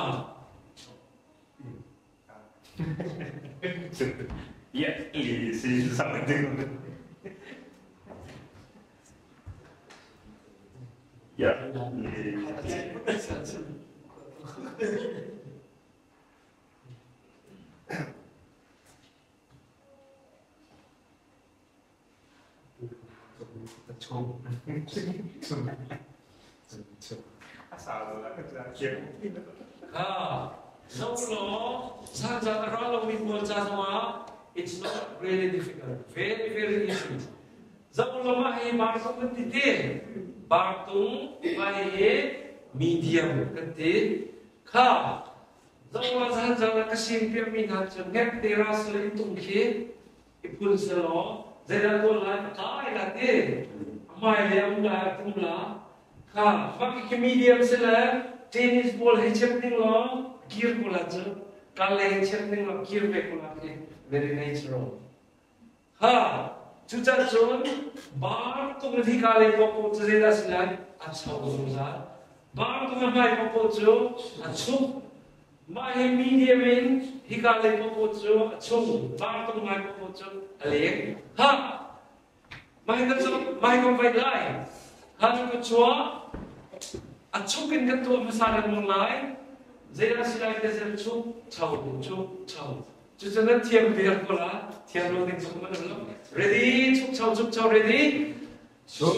Ya, si sama dengan. Ya. Kha zo law zanzan a ra lomi pawl ca zongah it's not really difficult, very very easy. Zo law mah hi bartung kan ti ti. Bartung mah hi medium kan ti. Kha zo law zanzan a ka sin piakmi hna cu ngek te ra sila in tung khi i phun selaw zeidah tuah lai a kai la ti a hmai le a um lai a tum la kha bak khi medium si le tennis ball hei chep ning law kir ko la cu kal le hei chep ning law kir ve ko la khi very natural ha cucah cun bar tung hi ka le ko ko cu zeidah si lai a chau zungzal bar tung a hmai ko ko cu a chuk Mah hi medium in hika lei paohpaoh cu a chung, vangtung ngai paohpaoh cu a leng. Ha! Mah hi kan mah hi kan vai lai. Ha cu ka chuah. A chuk in kan tuah hmasa lengmang lai. Zeidah si lai te zel chuk, cho, chuk, cho. Cucu nan thiam viar ko la. Thiam lo ding zong man lo. Ready, chuk, cho, chuk, cho, ready. Chuk,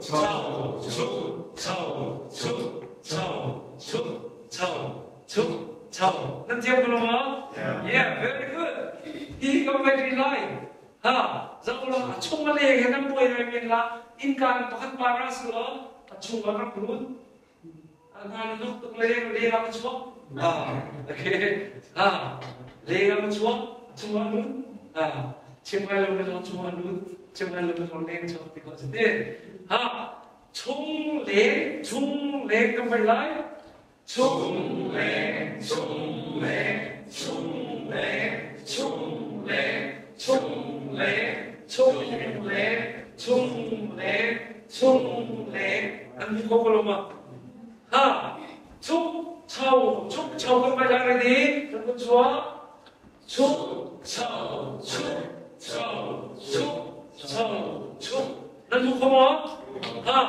cho, chuk, cho, chuk, cho, chuk, cho, chuk, cho. Nan thiam ko lo maw? Yeah, very good. Hi ko vai ri lai. Ha, zau lo a chung a le he nan buai lai men la. Innka in pakhat pa ra su lo, a chung a rak lut. A hna na tuk le le a chuak. Ah, okay. Ha, le a chuak, a chung a lut. Ah, chim ngai lo me chung a lut, chim ngai lo me leng chuak ti ko si ti. Ha, chung leng, chung leng kan vai lai. Chung leng, chung leng, chung leng, chung leng, chung leng, chung leng, chung leng, chung leng. An mu ko ko lo ma? Ha, chuk chau, chuk chau kan vai lai ready? Kan kun chua. Chuk chau, chuk chau, chuk chau, chuk. Nan mu kho maw? Ha,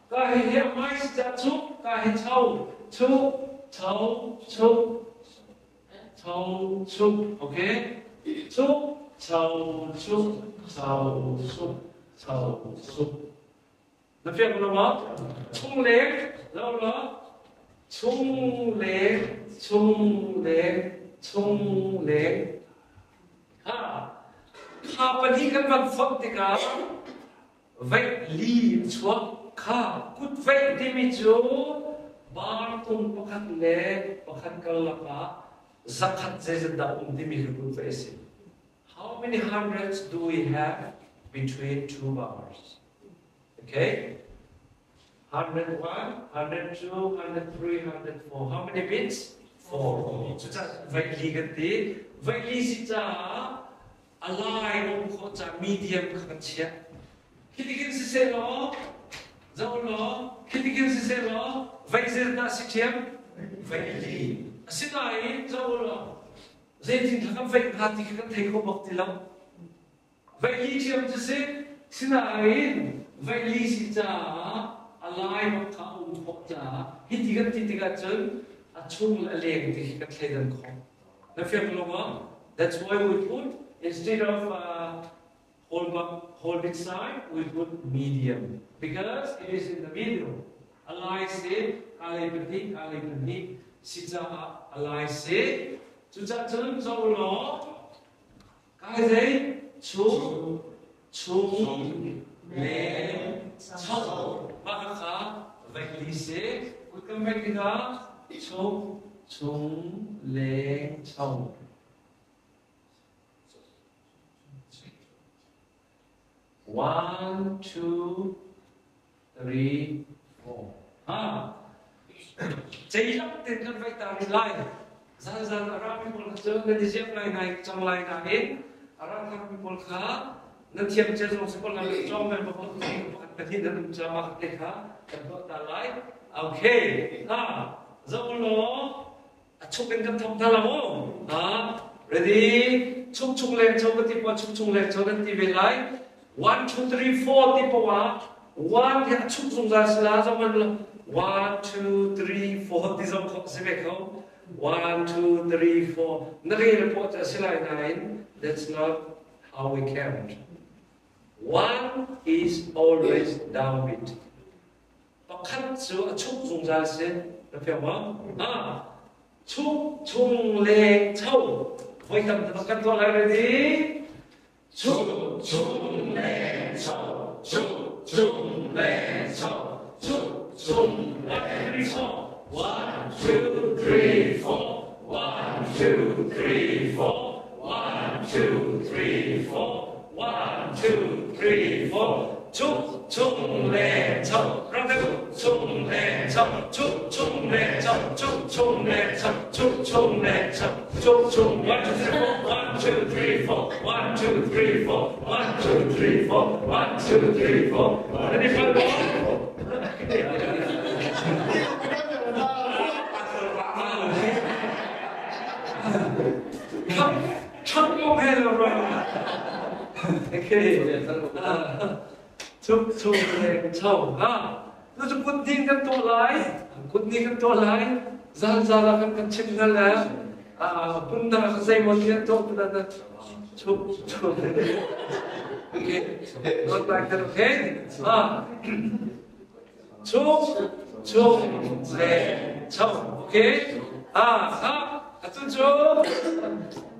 ka hi hi mai si chuk, ka hi chau, chuk, chau, chuk, chau, chuk. Okay? Chuk, chau, chuk, chau, chuk, chau, chuk. Na fiang lo maw? Chung leng, lo lo. Chung leng, chung leng, chung leng. Ha, kha pahnih kan van fonh tikah veih li in chuak. Kha kut veih timi cu bartung pakhat le pakhat karlak ah zakhat zeizat dah um timi khi kut veih a si. How many hundreds do we have between two bars? Okay? 101, 102, 103, 104. How many bits? Four. Cucaah veili kan ti. Veili si caah a lai um khawh caah medium kha kan chiah. Khitikin siseh law, zoh law, khitikin siseh law, vei dah si ṭhiam? Veili. Asinain zoh law, zeitin kha kan veih hnga ti kha kan thei kho bak ti lo. Veili ṭhiam cu si, sinain veili si caah a lai bak kha a um khawh caah hiti kan ti tikah cun a chung le a leng ti khi kan thleidan khawh. Na fiang lo maw? That's why we put instead of whole, whole big side, we put medium because it is in the middle. A lai si, a lei pahnih, a lei pahnih si caah a lai si. Cucaah cun zoh law Kai zei chung chung leng chau mah kha veili si kut kan veih tikah chung chung leng chau. One, two, three, four. Ha. Ceilak ten kan vai ta rih lai. Zan zan a rami pawl kha cu nan i ziak ngai ngai cang lai nain a ra tharmi pawl kha nan thiam cia zong si ko lai cawng men pakhat pakhat pahnih nan um caah te kha kan tuah ta lai. Okay. Ha. Zoh law a chuk in kan thawk hna la mu ha ready chuk chung leng cho ka ti pa chuk chung leng cho nan ti ve lai 1 2 3 4 ti po ah 1 he a chuk zungzal sila zong man 1 2 3 4 ti zong kho si ve kho 1 2 3 4 na rel po cha si lai nain that's not how we count. One is always downbeat. Pakhat cu a chuk zungzal si na fiang maw? Ah, chuk chung leng cho voi tam taktak kan tuah lai ready? Chuk chung leng cho chuk chung leng cho chuk chung 1 3 4 1 2 3 4 1 2 3 4 1 2 3 4 1 2 3 4 chuk chung le cho ram deuh chung le cho chuk chung le cho chuk chung le cho chuk chung le cho chuk chung 1 2 3 4 1 2 3 4 1 2 3 4 1 2 3 4 1 2 3 4 Ready for Chak mo he lo ra. Okay. Chuk chung leng chau ha. Nu chu kut ding kan to lai. Kut ding kan to lai. Zal zal kan kan chim na le. Ah pun na ka zei mon kan to na na chuk chung. Okay. Not like that, okay? Ah. Chuk chung leng chau. Okay? Ah, ha. Atu cu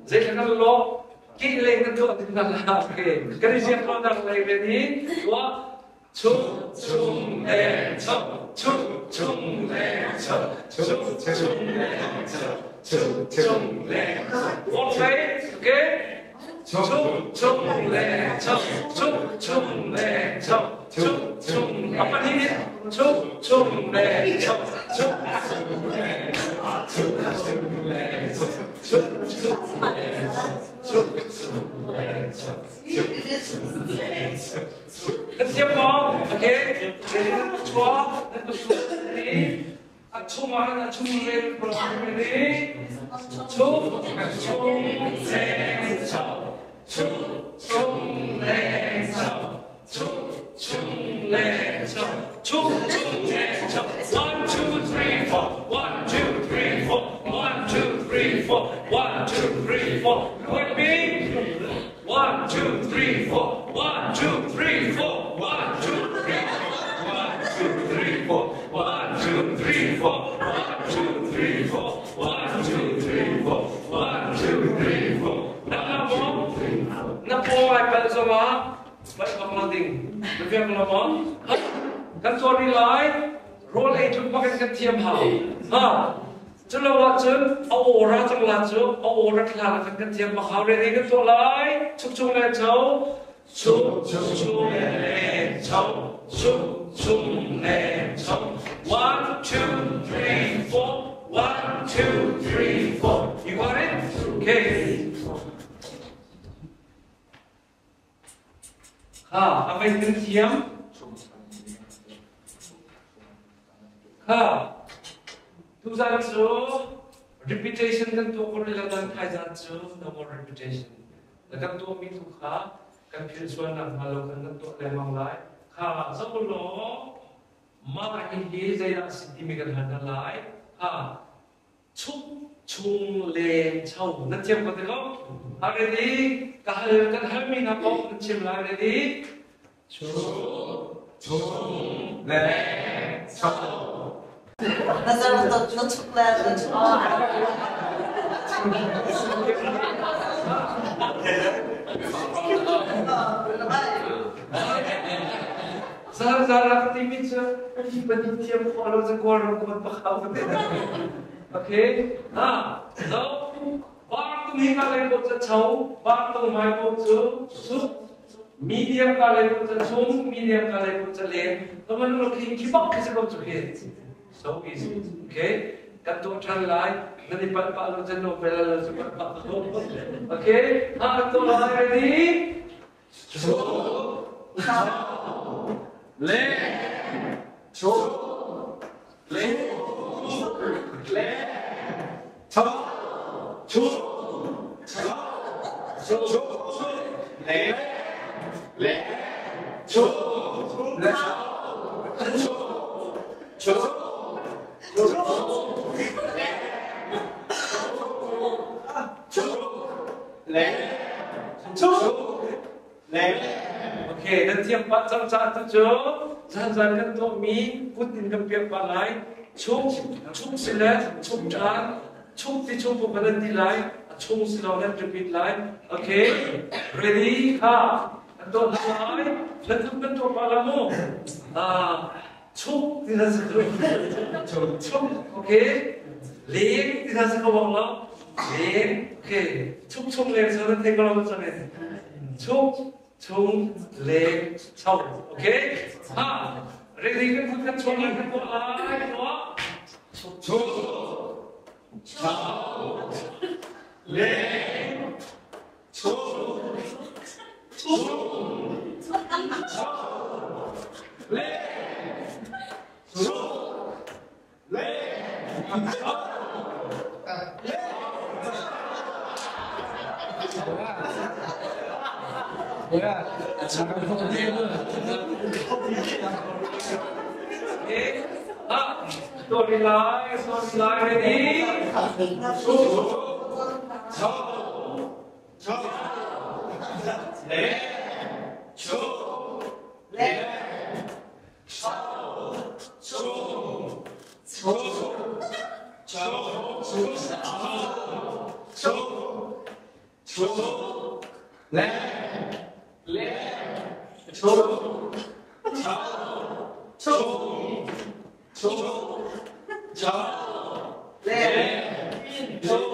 zei kan lo ki leng kan tuah ding na la okay. Kan i ziak lo nak lei ve ni tuah chuk chung leng chau chuk chung leng chau chuk chung leng chau chuk chung leng chau. Okay, okay. Chuk chung leng chau chuk chung leng chau chuk chung apa ni chuk chung leng chau chuk chung leng chuk chung leng chau chuk chung leng chuk chung leng chau chuk chung leng chau. Kan siap maw? Okay. Chua nan tu ni a chung ah a chung rel ni chuk chung leng chau chuk chung leng chau chuk chung leng chau chuk chung leng chau 1 2 3 4 1 2 3 4 1 2 3 4 1 2 3 4 Look at me. 1 2 3 4 1 2 3 4 1 2 3 1 2 3 4 1 2 3 4 1 2 3 4 1 2 3 4 1 2 3 4 Na mo na po ai pal zong ah pal bak lo ding na fiang lo maw kan cawn lai rawl ei tluk bak in kan thiam hau ha cu lo ahcun a ora cang la cu a ora thla kan kan thiam bak hau re kan tuah lai chuk chung le cho chuk chung le cho chuk chung le cho 1 2 3 4 1 2 3 4 You got it? Okay. Kha a mei kan thiam. Kha tuzan cu repetition kan tuah ko rih lo nan thaizan cu no more repetition. Na kan tuahmi tu kha kan philh sual nak hnga lo khan kan tuah lengmang lai. Kha zoh law mah hihi zeidah a si timi kan hal hna lai. Kha chuk chung leng cho nan thiam ko te ko. A ready ka hal kan halmi hna kong nan chim lai ready. Chuk chung leng cho. Na zer na chuk le na chuk. Zar zar rak timi cu hi pahnih thiam khawh lo cu Kawlram kuat pakhau te. Okay. Ha. So, bang tung hi ka lei ko cu cho, bang tung mai ko cu suk. Medium ka le kun ca chung, medium ka le kun ca leng. Kaman lo khi khi bak khi si ko cu khi. So easy. Okay? Kan tuah ṭhan lai. Nan i palh pah lo cun no pel lo cu palh pah ko. Okay? Ha kan tuah lai ready? Le chu le le cha chu cha chu le le chu le chu chu chu le chu le chu le. Okay, nan thiam pah cang caah tu cu zan zan kan tuahmi kut in kan piak pah lai. Chung chung si le chung ṭan chung ti chung pum nan ti lai. A chung si lo nan repeat lai. Okay, ready kha kan tuah hna lai. Nan tuk kan tuah pah la mu. Ah, chung ti na si chung chung okay leng ti na si ko bang lo leng okay chung chung leng so nan thei ko lo chang in chung chung leng chau okay ha ready kan phut kan chung lai kan tuah lai tuah chung chau leng chung chung chau le chung le chau le. Ah, story lai, story lai, ready? Chung chau chau le chung le chau chung chung chau chung chung le le chung chau chung chung chau le chung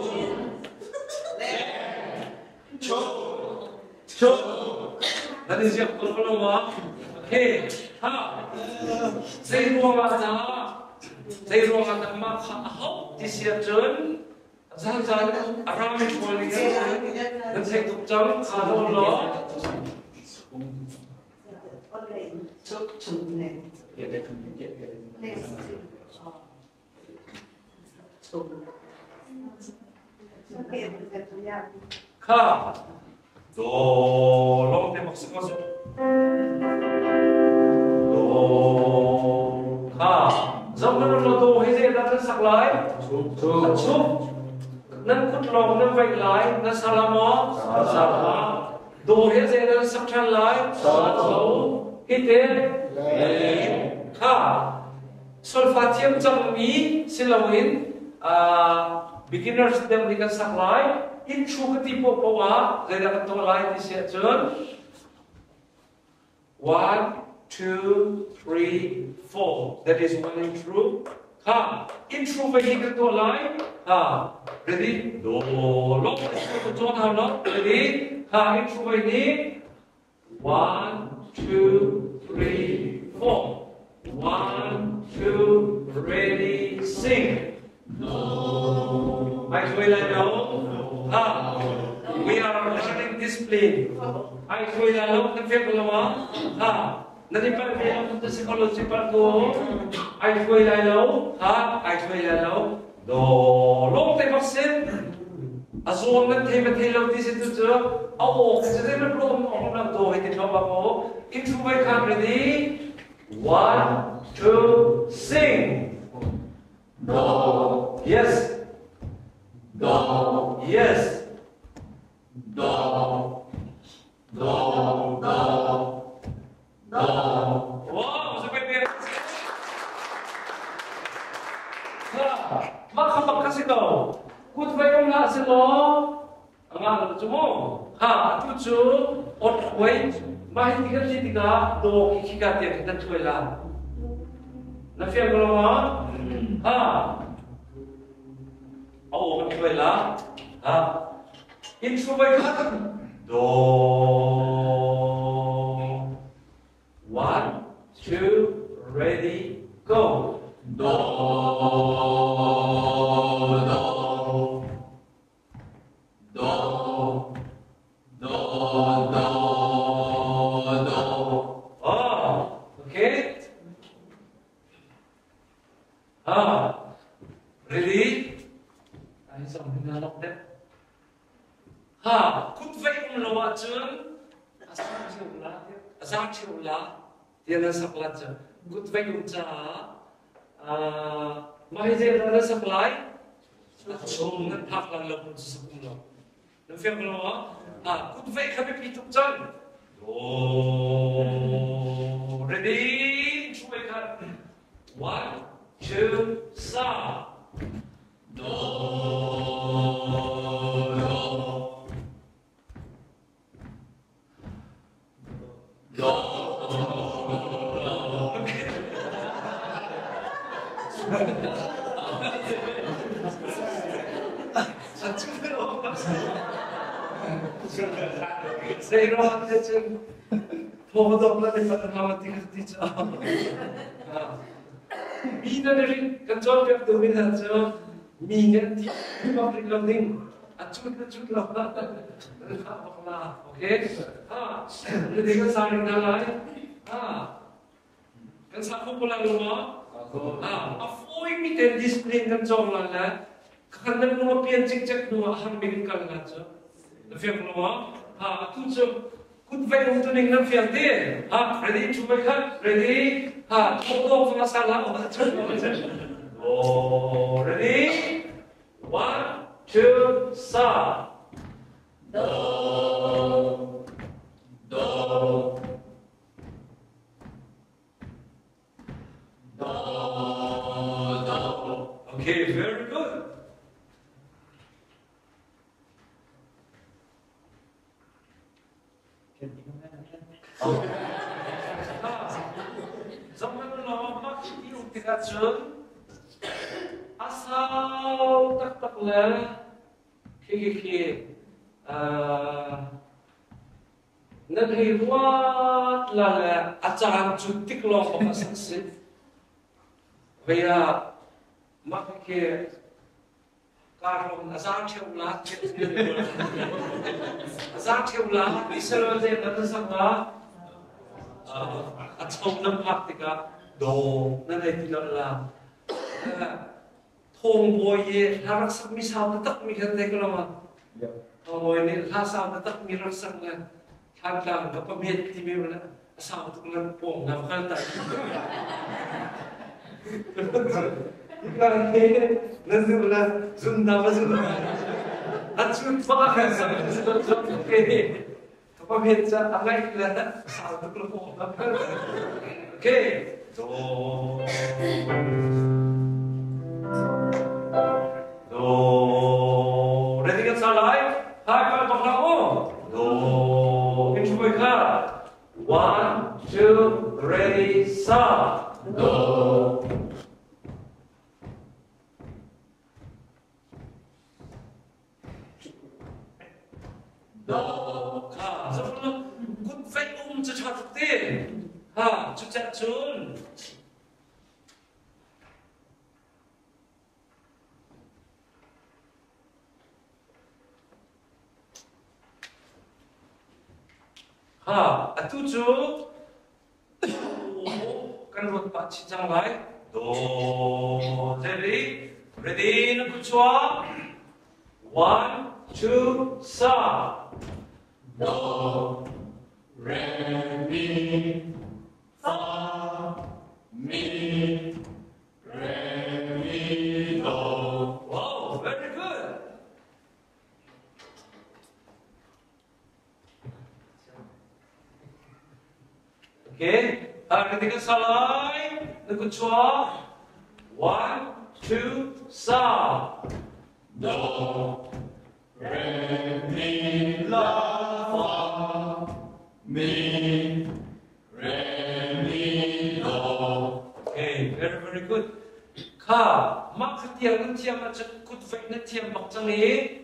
le chung chung. Nan i ziak ko lo ma? Okay. Ha. Zei ruang ah dah zei ruang ah dah mah kha a hauh ti si ahcun Zan a rami pawl nih nan theih tuk cang kha lo law. Kha do long te bak si ko su. Do kha zong nan lo do hi zei dah nan sak lai? Chuk. Nan kut lawng nan vaih lai, nan sa la maw? Sa la. Do hi zei nan sak ṭhan lai? Sa tho. Hi te kha solfa thiam cangmi si loin beginners deuh nih kan sak lai. Intro ka ti poah ah zeidah kan tuah lai ti si ahcun 1, 2, 3, 4. That is one intro. Ha, intro vai hi kan tuah lai. Ha, ready? Do, lo, ko chon hau lo. Ready? Ha, intro vai ni. 1, 2, 3, 4. 1, 2, ready, sing. Ai thuai lai lo. Ha, we are learning discipline. Ai thuai lai lo, kan fiak lo ma? Ha, na ni pal ve lo, ta psychology pal ko. Ai thuai lai lo, ha, ai thuai lai lo. Do long te bak sin. A zuam nan thei ma thei lo ti sin tu cu a aw khi cu zei lo om om lo do hei ti thlo ba ko. Intro vai khan ready? 1, 2, sing. Do. Yes. Do. Yes. Do. Do. Do. Do. Wow, sampai biar. Mah kha bak kha si ko. Kut vai um hlah si law, a ngah lo cu mu. Ha, atu cu ot huai mah hi ti kan li tikah do khi khi ka tiang khi nan thuai la. Na fiang ko lo ma? Ha. A aw kan thuai la. Ha. Intro vai kha do. Ready, go. Do, do, do, do, do, do. Oh, okay. Ah, really? Ai zong hin na lok deuh. Ha, kut vei um lo ahcun a sang cheu la, a sang cheu la tiah na sak la cu kut vei um caah mah hi zeidah na sak lai? A chung nan phak lan lo cu sak um lo. Nan fiang ko lo maw? Ha, kut vei kha biapi tuk cang. Do, ready, chu vei kha. One, two, sa. Do, do, do, do. Sei ro te cun thaw dok la ni pat hama ti ti cha. Mi na rin kan cawnpiak tu mi hna cu mi nih an thi bak rih lo ding a cut na cut lo na bak la okay ha na ding kan sa ring hna lai ha kan sa kho ko lai lo ma ha a fawi mi ten discipline kan cawng lai le khan nan lung a pian cikcek hnu ah har mi kan kal la cu na fiang lo ma ha atu cu Kut vei um tuning nan fiang ti. Ha, ready chu vai khat, ready. Ha, thok dong fanga sa la o chu. Oh, ready? One, two, sa. Do, do, do, do. Okay, very good. Zohhmanh law mah ti um tikah cun a sau taktak le khi khi khi nan hei ruat la le a caan cu tik lawng bak a sak si. Vei ah mah khi Karlong a zang ṭheu la a zang ṭheu la Israel te nan sak la a chom nan phak tikah do nan ei ti lo la thong bawi ye hla rak sak mi sau taktak mi khan te ko lo ma thong bawi nih hla sau taktak mi rak sak le thlan tlang ka pamet ti mi la a sau tuk nan pong na khal ta na zu la zum na va zum a chu pa khan sa ke ka pamet cha a ngai la sau tuk lo pong na khal okay do do ready kan sa lai hai pa bak la o do in chu kha One, two, ready, start. Do. Do. Kha, zong kut fek um cu ṭha tuk ti. Ha, cu cah cun. Ha, atu cu kan ruat pah chih cang lai. Do, ready, ready na kut chuak. One, two, sa. Do, re, mi, fa, mi, re, mi, do. Wow, very good. Okay, ready ka salai, na kut chuak. One, two, sa. Do, re, mi, la, fa, mi, re, mi, do. Okay, very, very good. Kha, mah kha tiang nan thiam ahcun kut veih na thiam bak cang i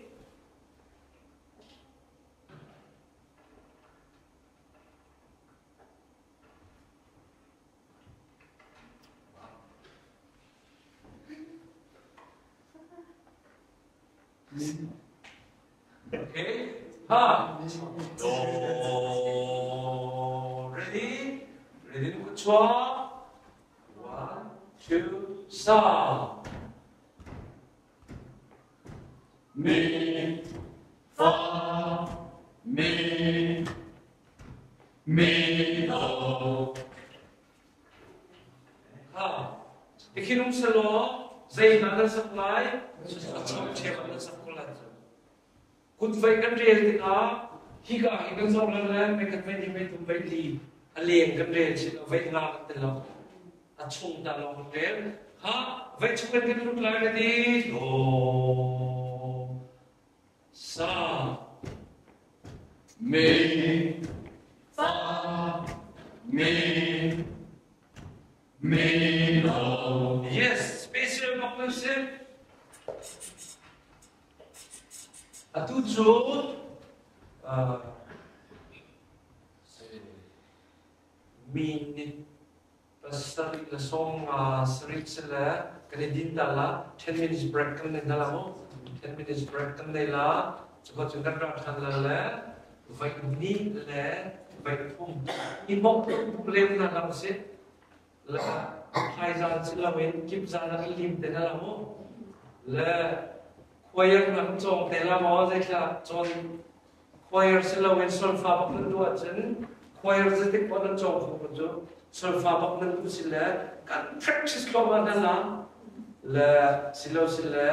Okay. Ha. Do. Ready? Ready ku chua. One, two, stop. Mi, fa, mi, mi, do. Ha. Tikhinung selaw zei hna nan sak lai? A cham ṭhiam nan sak ko lai cu. Kut vei kan rel tikah hika hi kan zoh lan le mei khat vei hnih vei thum vei li a leng kan rel chin lo vei nga kan ti lo. A chung ta lawng kan rel. Ha vei chung kan kan lut lai ready do sa Mi, fa, mi, mi, do. Yes, special bak nan si. Atu cu minute pasarih le sawmnga sarih si le kan i din ta la 10 minutes break kan nei hna la mu 10 minutes break kan nei la cuka cun kan rak ṭhan la le voi hnih le voi thum i mok lem hna hlah usih le thaizan si loin kip zan ah kan lim te hna la mu le choir na kan cawng te la maw zeithla cawn choir si loin solfa bak nan duh ahcun choir zeitik poah nan cawng kho kun cu solfa bak nan duh si le kan practice thluahmah hna la le silo si le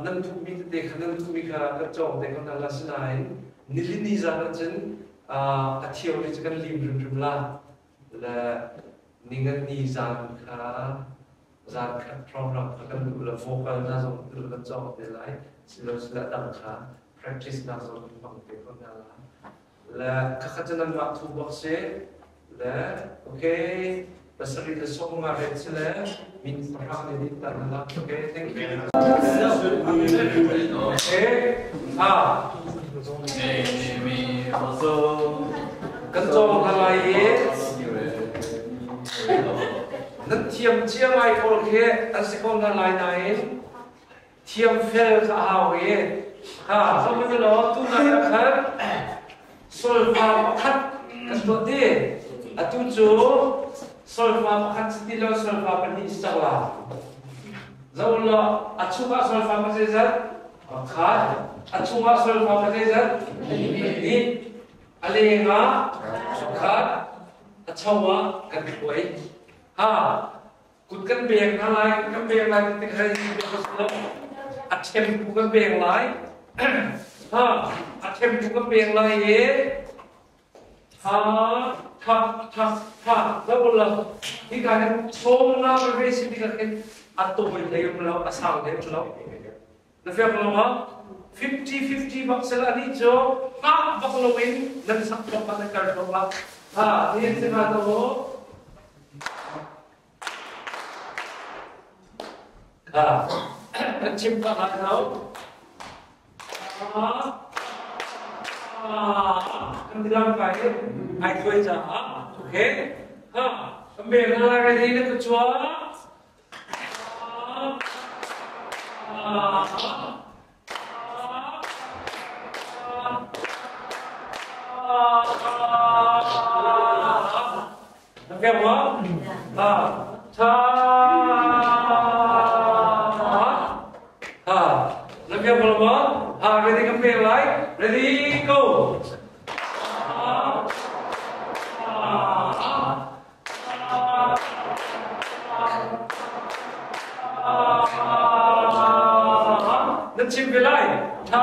nan duhmi tete kha nan duhmi kha kan cawng te ko hna la sinain nilini zan ahcun a theory cu kan lim hrimhrim la le ningani zan kha zan khat program kha kan duh le vocal hna zong tu kan cawng te lai silo sila dang kha practice nak zong kan hmang te ko hna la le khakhat cu nanmah thu bak si le okay pasarih le sawm nga ret si le min pahra le din ta na okay thank you okay ah kan cawng hna lai i nan thiam cia ngai pawl khi an si ko hna lai nain thiam fel kha a hau i ha sihmanhsehlaw tunai ah khan solfa pakhat kan tuah ti atu cu solfa pakhat si ti lo solfa pahnih si cang la zo law a chungah solfa pa zeizat pakhat a chungah solfa pa zeizat pahnih a lengah pakhat a cho ah kan khuai ha Kut kan pek hna lai, kan pek lai ti kha a ṭhempu kan pek lai. Ha, a ṭhempu kan pek lai i ha tha tha tha zo lo hi ka hin sawm nga ka ve si ti ka khin a tawi hlei um lo a sau hlei um lo na fiang lo ma 50 50 bak sel ani cu ngah bak lo in nan sak thok ma nan kal thok ma ha ni se ma to Kan chim ka lai lo. Kan tilam kai ai thuai caah okay. Ha, kan bel na lai ready na ka chua. Na fiang maw? Ha. Tha. Ha. Na fiang maw? Ha, ready kan pek lai. Ready, go. Nan chim ve lai. Tha,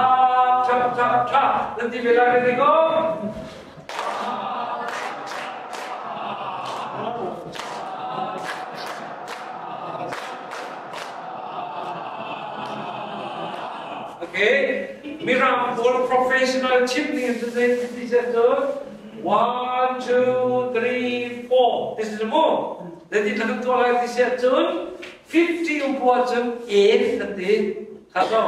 tha, tha, tha. Nan ti ve lai. Ready, go. Okay. Mirang pawl professional chim ning in zei ti set cu 1 2 3 4 this is the move. Then ti kan tuah lai ti set cun 50 umpua cun 8 nan ti. Kha so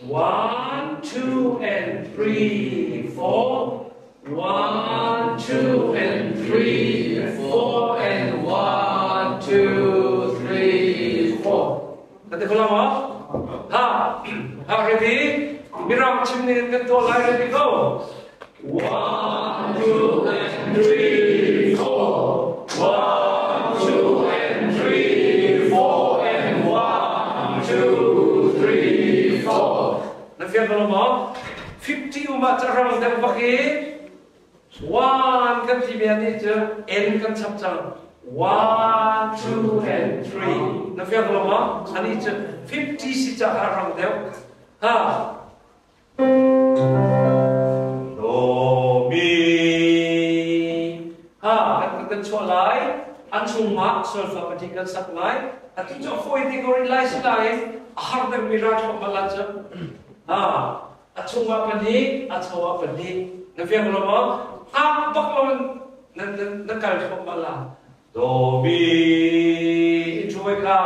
1, 2, and 3, 4. 1, 2, and 3, 4, and 1, 2, 3, 4. Nanti ko lang mo? Ha ha ready? Mirang chim ning in kan tuah lai ready go. 1 2 and 3 4 1 2 and 3 4 and 1 2 3 4 Na fiang ko lo maw? 50 uma carang deuh bak i 1 kan ti mi nih cu N kan chap cang. 1 2 and 3 Na fiang ko lo maw? Ani cu 50 si ca a rang deuh. Ha Do mi ha kan kan chuah lai an chungah solfa pahnih kan sak lai atu cu a fawi te ko rih lai si nain a har deuhmi ra thluahmah la cu ha a chungah pahnih a cho ah pahnih na fiang lo maw hngak bak lo in na na na kal thluahmah la do mi enjoy ka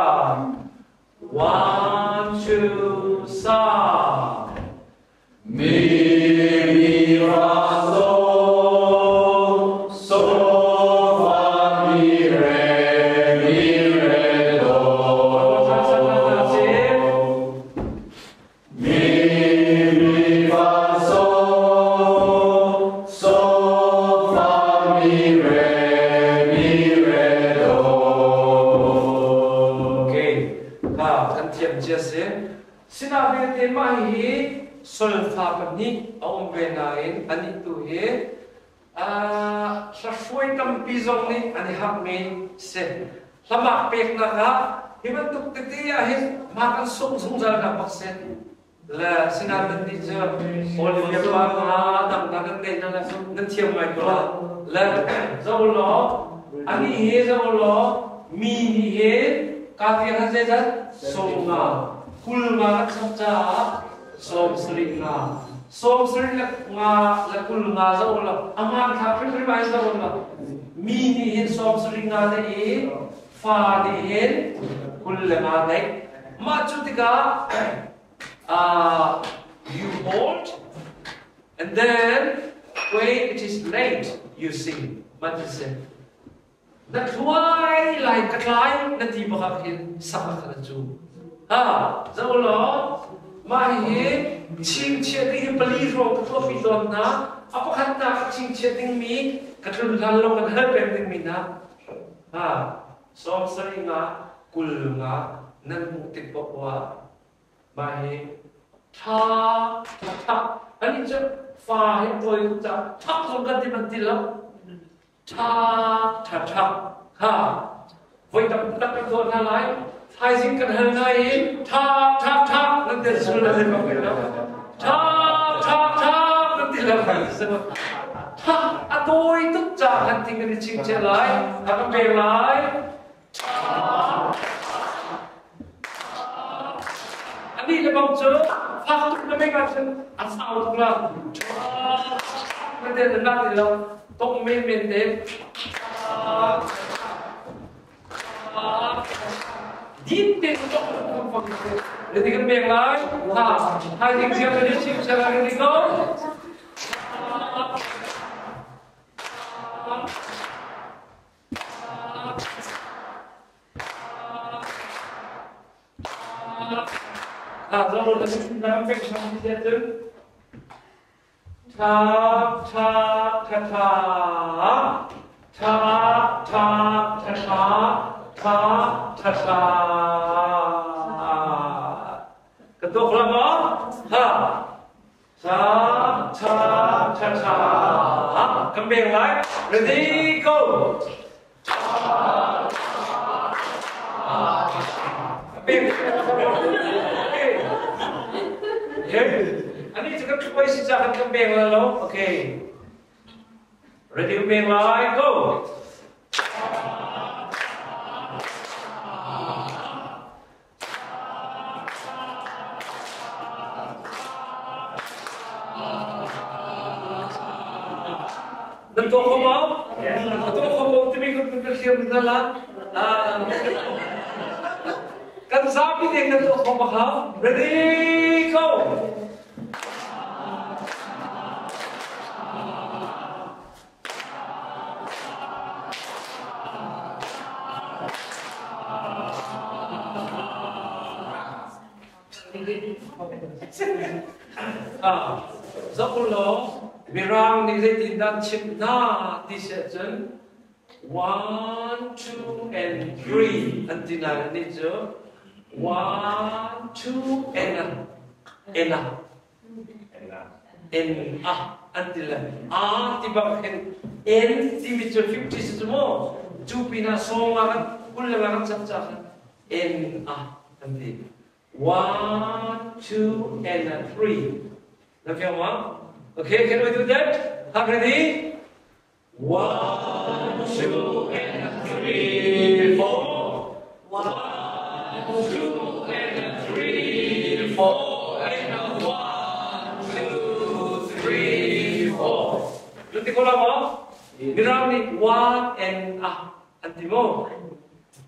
1 2 sa Mi mi ra so so fa mi re mi re do mi mi fa so so fa mi re mi re do. Okay, ha kan thiam cia si. Sinah vialte mah hi solfa pahnih a um ve nain anih tu hi hlahruai tampi zong nih an i harhmi si. Hlamak peknak ah hi bantuk tete ah hin hma kan sung zungzal nak bak si. Le sinain nan nih cu Olivia pa nga dang na nan nei na nan thiam ngai ko la. Le zo law ani hi zo law mi nih hi ka tiang han zeizat sawm nga kul nga kan chap caah 75 75 le 20 nga zo law a hmanthlak hrimhrim ai zo law mi nih hin 75 ne i fa nih hin 25 neih mah cu tikah you hold and then when it is late you sing mah ti si na thluai lai ka tlai na ti bak hin sak kha cu ha zo law mah hi chingchiah ding hi pali hrawng ka tuahpi tawn hna a pakhatnak chingchiah dingmi ka tlun hlan lo kan hal peng dingmi hna ha 75 nga 20 nga nan hmuh tik paoh ah mah hi tha tha tha ani cu fa hi tawi ca thak zong kan ti man ti lo Ṭha ṭha ṭha ha voi tam tak kan tuah hna lai thaizing kan hal hna i ṭha ṭha ṭha nan tel sul na lo lo ṭha ṭha ṭha nan ti lo ṭha a tawi tuk ca kan ting kan i chingchiah lai a kan pek lai Anih le bang cu fak tuk na meng ahcun a sau tuk la. Na tel na ti lo. Tong men men te. Din te tong tong fak te. Ready kan pek lai. Ha, hai ding siang ready chim siang ready go. Tha tha tha tha tha tha tha tha tha tha tha Ka tuak la maw? Ha Tha tha tha tha Kan beng lai. Ready go. Beng. Okay. Okay. Ani cu kan thupai si ca kan kan beng la lo. Okay. Ready beng lai go. Nan tuah kho maw? A tuah kho maw timi kan kan thiam na la. Kan zapi te kan tuah kho ma Ready go. Ah, zoh law Mirang nih zeitindah chimh hna ti si ahcun one, two, and three an ti nain anih cu one, two, and a, and a, N a an ti le a ti bak hin N timi cu 50 si cu mu cu pinah sawng ah kan 20 le nga kan chap ca khan N a an ti. One, two, and a three. Na fiang ma? Okay, can we do that? Have ready? One, two, and three, four. One, two, and three, four, and one, two, three, four. Nanti ko lang mo? Mirang nih one and a an ti mo?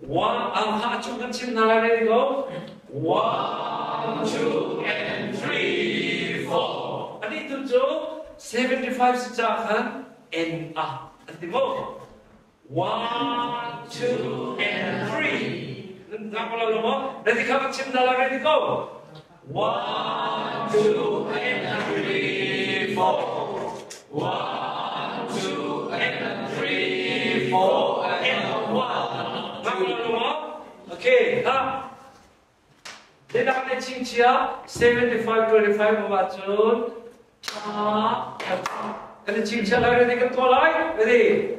One, ang ha chung kan chim hna lai ready go? One, two, and three, four. Ani tu cu 75 si ca khan N a an ti mo? One, two, and three. Nan ko lo mo? Ready kha kan chim hna lai ready go? One, two, and three, four. One, two, and three, four, and one. Nan ko lo mo? Okay, ha. Zedah ne chingchia 75 25 ma cun tha kan chingchia lai ready kan tuah lai ready.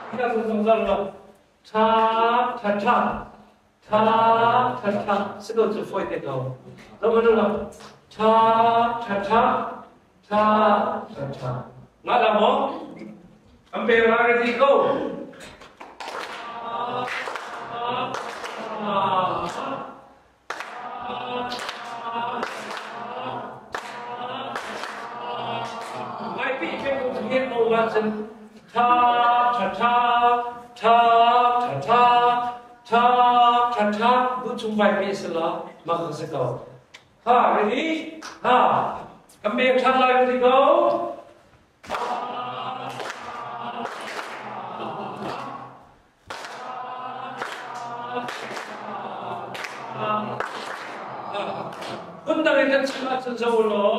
Kita zungzal lo tha tha tha tha tha tha si ko cu foi te ko lo ma lo tha tha tha tha tha tha nga la mo am pe la ready go. Ngaipi peng ko hian ko la cun tha tha tha tha tha tha tha tha tha bu chung vai pi se la ma ka se ko ha ready ha kan be than lai ready go. Phundang in kan chim ahcun zoh law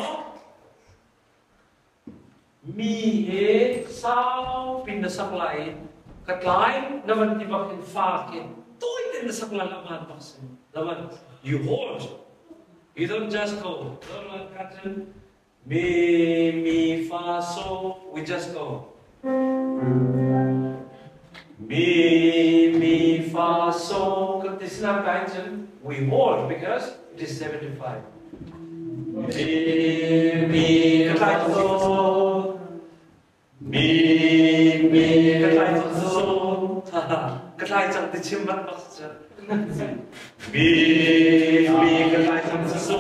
mi he saupi na sak lai i ka tlai na van ti bak in fak in tawi tein na sak lai la hmaan bak si laman you hold, you don't just go. Cun mi mi fa so we just go mi mi fa so kan ti sinam kai cun we hold because it is 75 mi mi ka tlai so mi mi ka tlai so ka tlai cang ti chim bak bak cu mi mi ka tlai cang so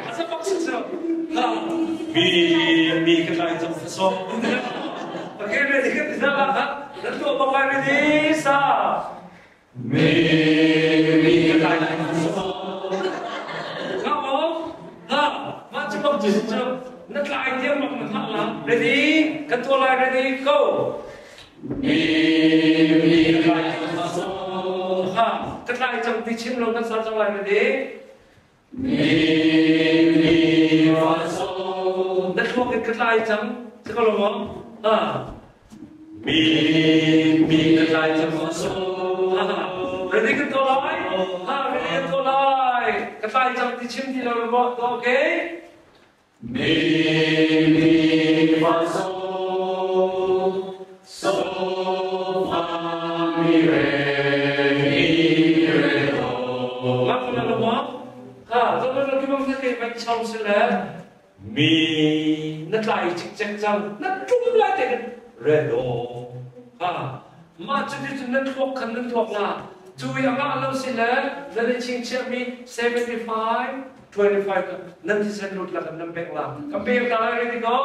asa bak cu mi mi ka tlai cang so. Okay, ready kan ti la ha nan tu bak lai ready sa mi mi ka tlai cang so nga mo ha ma chu bak chu chu na tlai tiang bak na thak la ready kan tu lai ready go mi mi ka tlai cang so ha ka tlai cang ti chim lo kan sa cang lai ready mi mi fa so na thluak in ka tlai cang si ko lo maw ha mi mi ka tlai cang so ha ready kan to lai ha ready kan to lai ka tlai cang ti chim ti lo maw okay mi mi fa so so fa mi re mi re do ma ko na lo maw ha zo lo ki bang ke mai chong si le mi na tlai cikcek cang na tum lai te kan re do ha ma cu ti cun nan thluak khan nan thluak la cu i anga lo si le nan i chingchiah mi 75 25 nan thisen lut la kan nan pek la ka pek ta lai ready go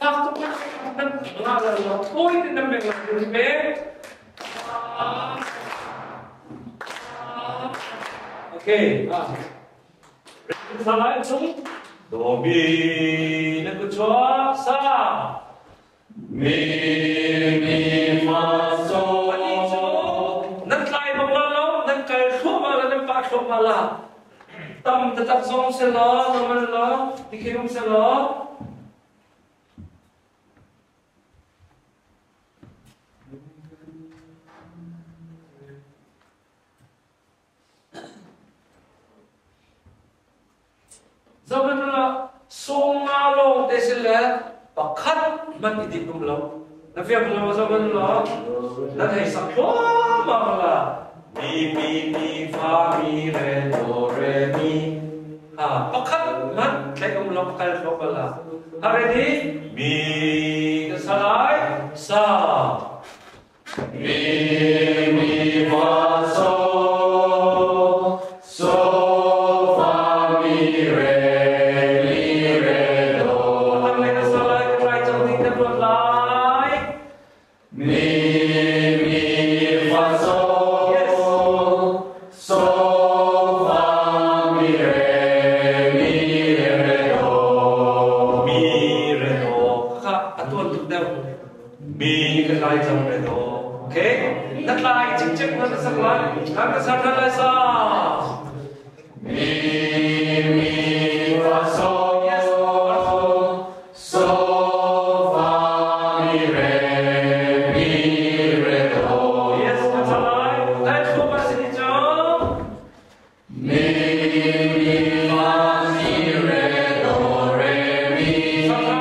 fak tuk nan nga la lo toi te nan pek la pe. Okay, ah. Ready sa lai chung. Do mi na ku chuak sa. Mi mi fa so. Ani cu nan tlai bang la lo, nan kal thluahmah la, nan pah thluahmah la. Tam taktak zong se law, normal law, tikhin um se law. Zohhmanh sawmnga lawng te si le pakhat hmanh i dinh um lo. Na fiang lo zohhmanh law nan hei sak thluahmah la. Mi mi mi fa mi re do re mi. Ha pakhat hmanh tlaih um lo kal thluahmah la. Ha ready? Mi ka sa lai sa. Mi mi fa so so fa mi re mi re do. Patang le na sa lai ka tlai cang ding na ruat lai. Mi mi fa so Yes. so fa mi re mi re do. Mi re do. Kha a tuan tuk deuh. Mi ka tlai cang re do. Okay? Na tlai cikcek na sak lai. Kan ka sak lai sa. Mi mi fa so Yes. so fa mi re mi re do. Yes, kan sak lai. Lai thluak ma si ni cang. Mi mi fa mi re do re mi. Sak la.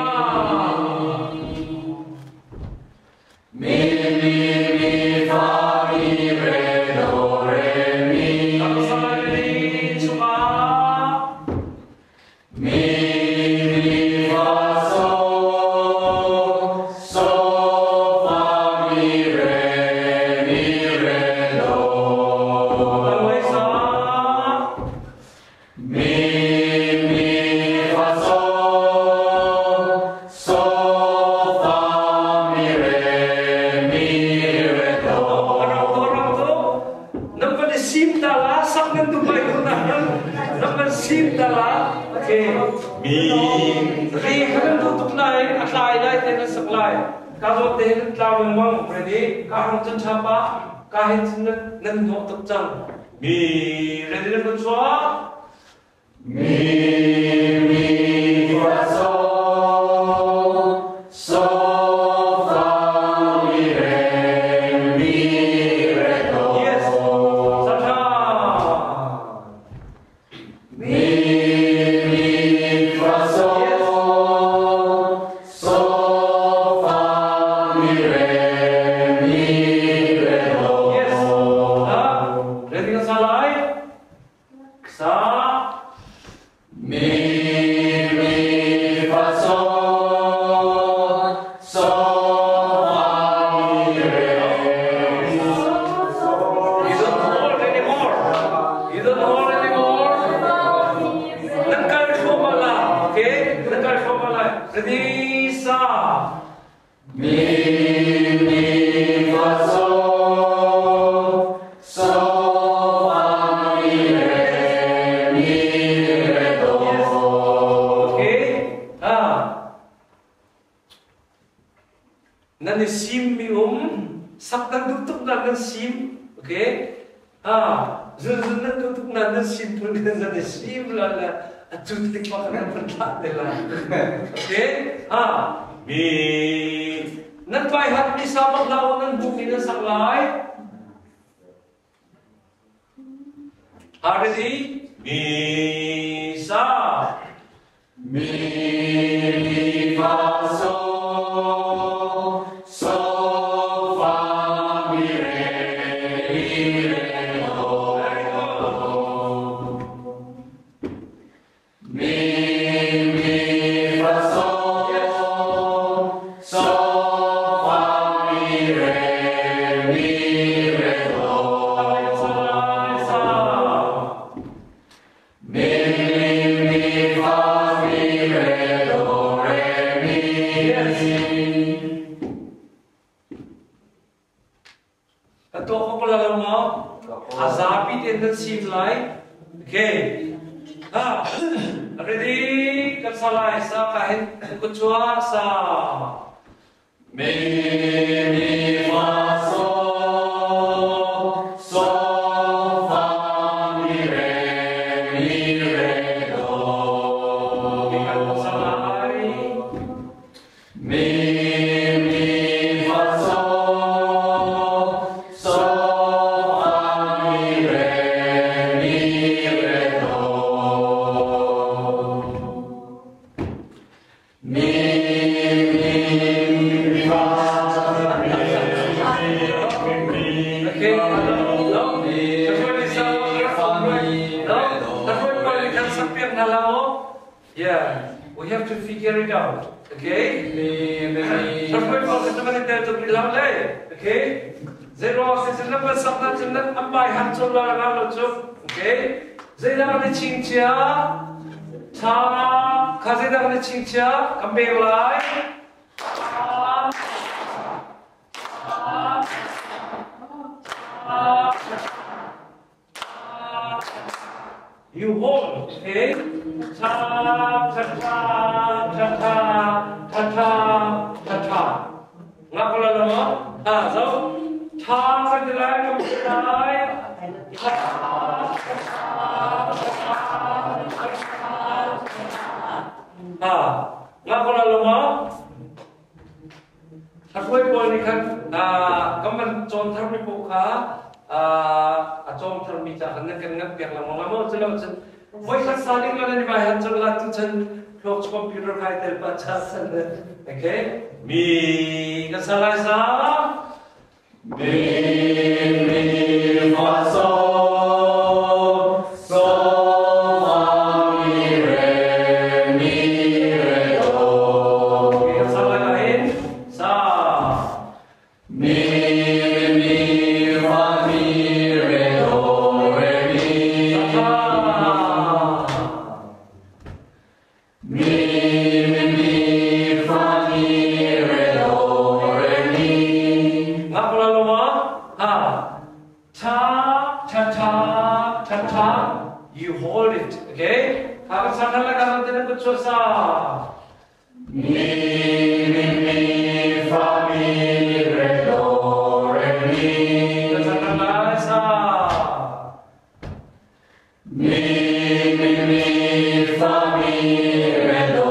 Mi mi mi fa mi re do re mi. Kan sak lai ni chungah. Mi mi fa so so fa mi re mi re do. Tang lai sa. Mi mi fa so so fa mi re mi re do. Arang to, arang to. Nam kan sim ta la, sak nan tu bai ko na. Nam kan sim ta la. Okay. Mi ri kan tu tuk nai, a tlai lai te na sak lai. Ka zo te nan tlau lengmang ready. Ka hang chun tha pa, ka hin chun nan nan hnawh tuk cang. Mi ready na kun chua. Mi mi fa so so fa mi re mi re do. Yes. Sa tha. Mi mi fa so Yes. so fa mi re mi re do. Yes. Ha. Ready ka sa lai. Sa. Mi mi fa so so fa mi re. You don't hold anymore. You don't hold anymore. Nan kal thluahmah la. Okay? Nan kal thluahmah lai. Ready, sa. Mi mi fa so so fa mi re mi re do. Yes. Okay? Ah. Nan i sim mi um. Sak nan duh tuk nan nan sim. Okay? Ah. Zun zun nan duh tuk nan nan sim phun kan nan i sim la la. A cut tik ma kan nan thlah te la. Okay? Ah. Mi nan pai hat mi sa bak lau nan bu mi nan sak lai. Ah, ready? Mi sa. Mi mi fa so so fa mi re mi re do. Very good. Mi mi fa so Yes. so fa mi re mi re do. Sa lai sa. Mi mi mi fa mi re do re mi. Yes. Ka to ko pala lo mo. Azapi te nan sim lai. Okay. Ha. Ready? sa lai sa ka hin ku chua sa. Mi mi fa so so fa mi re mi re do. Mi kan sa lai. Mi mi fa so so fa mi re mi re do. Mi mi mi fa mi mi Okay. No. mi fa mi No. re do. Yeah, we have to figure it out. Okay? Mi mi mi Sarpoi pa ka taman tel to bilaw le. Okay? Zero se se lam sak na chen nan ambai han chol la la lo chu. Okay? Zai ni ching chia tha kha zai dang ni ching chia kam bek lai. You hold, okay? Ta ta ta ta ta ta ta ta ta. Nga ko la mo? Ha, so ta ka ti lai kam ti lai. Ta ta ta ta. Ha, nga ko la mo? Thakoi pawl nih khan kan cawn tharmi paoh kha a cawng tharmi ca khan nan kan ngat piak lengmang lai maw? Culo cun voikhat sa ding lo nan i vai han cun la tu chan thluak computer kai tel pa cha san okay mi kan sa lai sa. Mi mi fa so so fa mi re mi re do. Okay, kan sa lai hin sa. Mi mi fa mi re do re mi. Sa. Mi mi mi fa mi re do re mi. Nga ko la lo ma ha ta ta ta ta ta. You hold it, okay? Ha ka sa la ka te ko cho sa. Mi mi mi fa mi re do re mi. Ka sa la sa. Mi mi mi fa mi re do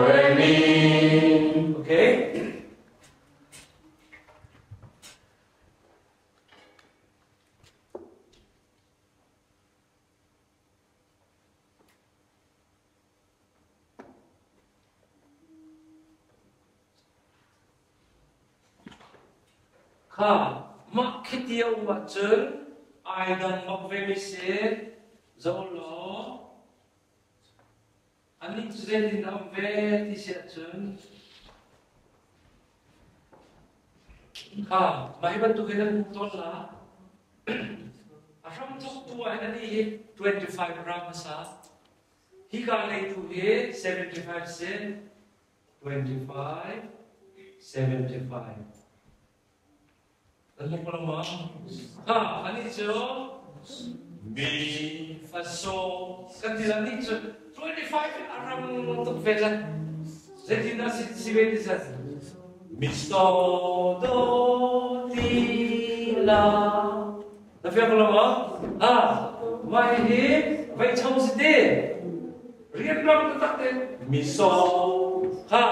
re mi. Okay? Kha mak khitiau ma chun ai dang mak ve mi se zo lo ani chu zen din am ve ti se chun kha ma hi ban tu ke nan ton la a ram thok tu ai ani hi 25 gram sa hi ka lei tu hi 75 sen 25 75 Alam ko lang Ha, ani chu mi fa so kan ti la ni chu 25 aram tuk ve la zetina si si ve ti sa mi so do ti la na fia ko lang ha mai hi vai chau si te rian ram ta tak te mi so ha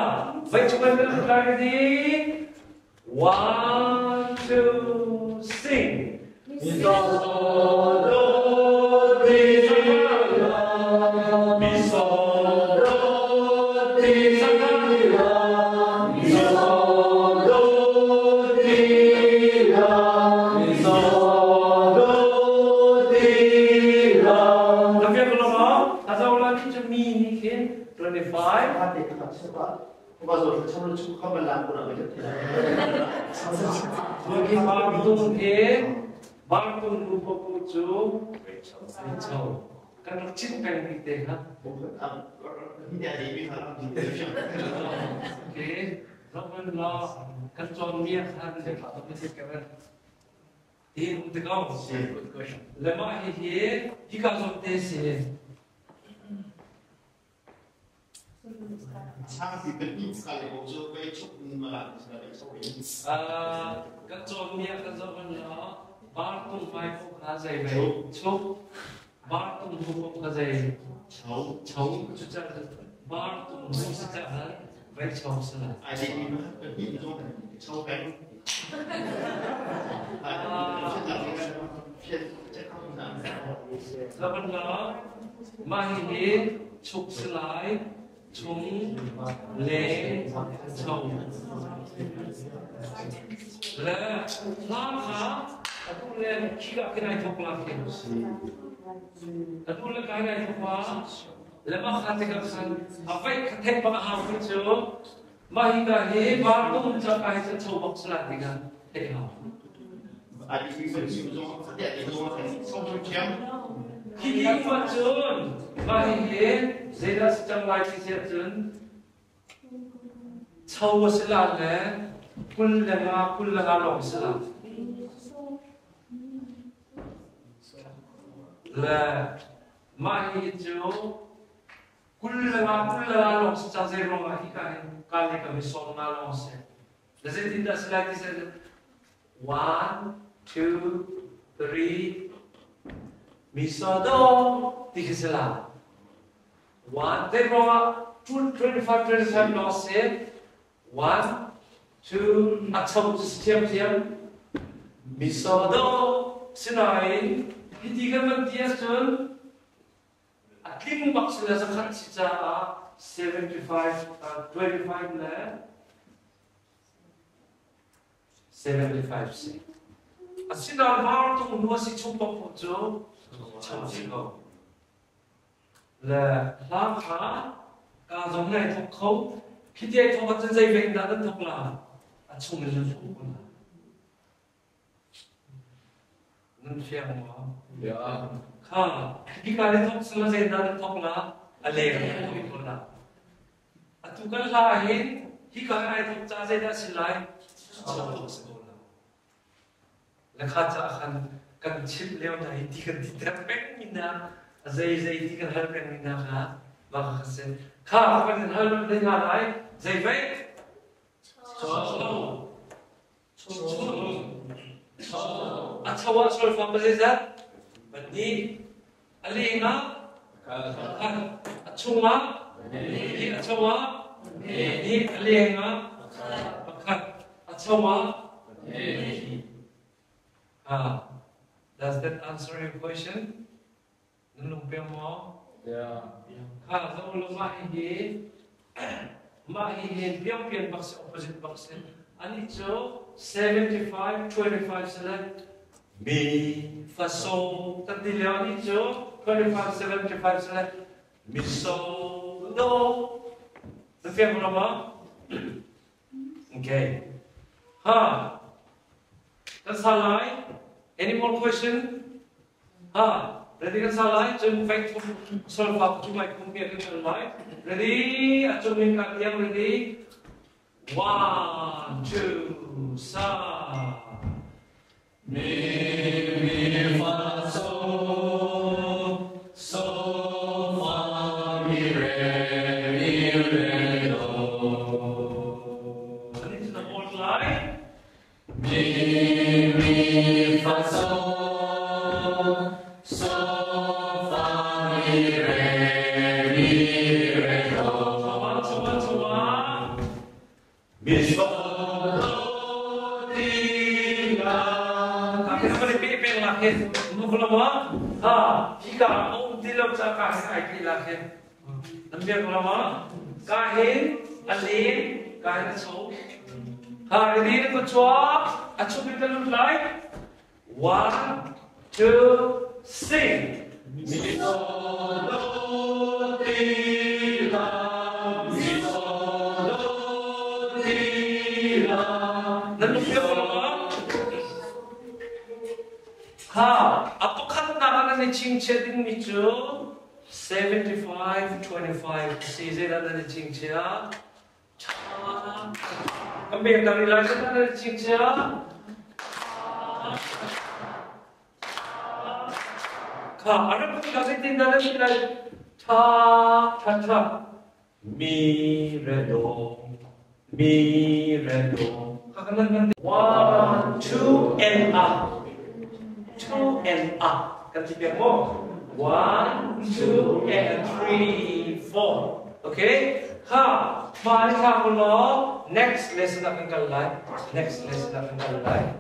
vai chu kan la di. 1 2 sing. Mi so do ti la mi so do ti la mi so do ti la mi so do ti la. Na fia ko lang ha zaw la ni chu mi ni khin 25 Tung he bang tung nu po pu chu chau kan rak chin peng ni te ha. Okay, zaman la kan chon mia khan se kha to se ka ti um te kaw le ma hi hi hi ka zon te se. Kan cawnmi ah kan zoh hmanh law Bartung hmai ko kha zei mei chuk Bartung hnu ko kha zei cho cucaah Bartung hnu si caah vei cho si lai. Zoh hmanh law mah hihi chuk si lai chung leng cho le hla kha atu le khika khin ai thok la khin atu le kai ai thok wa le ma kha te ka khan a vai kha thek bang hau khi chu ma hi ka hi bar tum cha kai cha cho bak sala ti ka thek hau Hi ti khua cun mah hihi zeidah si cang lai ti siah cun cho a si la le 25 25 lawng si la. Le mah hihi cu 25 25 lawng si cang zei ruangah hi ka hin ka le ka mi 15 lawng si. Na zeitindah si lai ti siah One, two, three. Mi so do ti khi si la. One, te ruangah two, 25, 25 lawng si. One, two, a chom cu si thiamthiam. Mi so do sinain hiti kan van ti ahcun a tling bak si le zakhat si caah 75, 25 le 75 si. Asinain vartung nu a si chung paohpaoh cu cham si ko. Le hla kha ka zong nai thok kho. Khi ti ai thok ahcun zei veng dah nan thok la? A chung in nan thok ko la. Nan fiang maw? Ya. Kha, khi ka ni thok sila zei dah nan thok la? A leng nan thok ko la. Atu kan hla ahhin hika hin ai thawk ca zeidah a si lai? Chawlawk si ko la. Le kha caah khan kan chimh lio hna hi ti kan ti ter peng mi hna a zei zei ti kan hal peng mi hna kha mah kha si. Kha kan in hal le hna lai zei vei? Chawlawk. A cho ah solfa pa zeizat? Pahnih. A leng ah? Pakhat. A chung ah? Pahnih. A cho ah? Pahnih. A leng ah? Pakhat. A cho ah? Pahnih. Ah, does that answer your question? Nan lung peng maw? Yeah. Kha zo lo mah hi mah hi hen piang pian bak si opposite bak si. Ani cu 75 25 sile mi fa so kan ti lio ani cu 25 75 sile mi so do. Na fiang lo ma? Okay. Ha. Kan sa lai. Any more question? Ha. Ready kan sa lai. Cun fek thum solfa cu mai khum ke kan lai. Ready? A cung in ka tiang ready. One, two, sa. Mi mi fa so so fa mi re mi re do. Ani cu na old lai. Mi mi fa so so fa mi re mi re do. Chawa chawa chawa. Mi so do ti la. Ka kan pe peng la khe nu lo ma ha hi ka om ti lo cha ka hin ai ti la khe nam biak lo ma ka hin a len ka hin a cho ha ready na ko chua a chu bi ka lut lai one two sing Mi so do ti la. Mi so do ti la. Nan lung biak lo ma Ha a pakhatnak ah nan i chingchiah dingmi cu 75 25 si zeidah nan i chingchiah? Ṭha. Kan pek ter rih lai zeidah nan i chingchiah? Kha a rak tikah zeitindah nan ti lai? Ṭha ṭha ṭha. Mi re do mi re do. One, two, and a. Two and a. Kan ti piak mo. One, two, and three, four. Okay? Ha, ma ni thla ko law. Next lesson ah kan kal lai. Next lesson ah kan kal lai.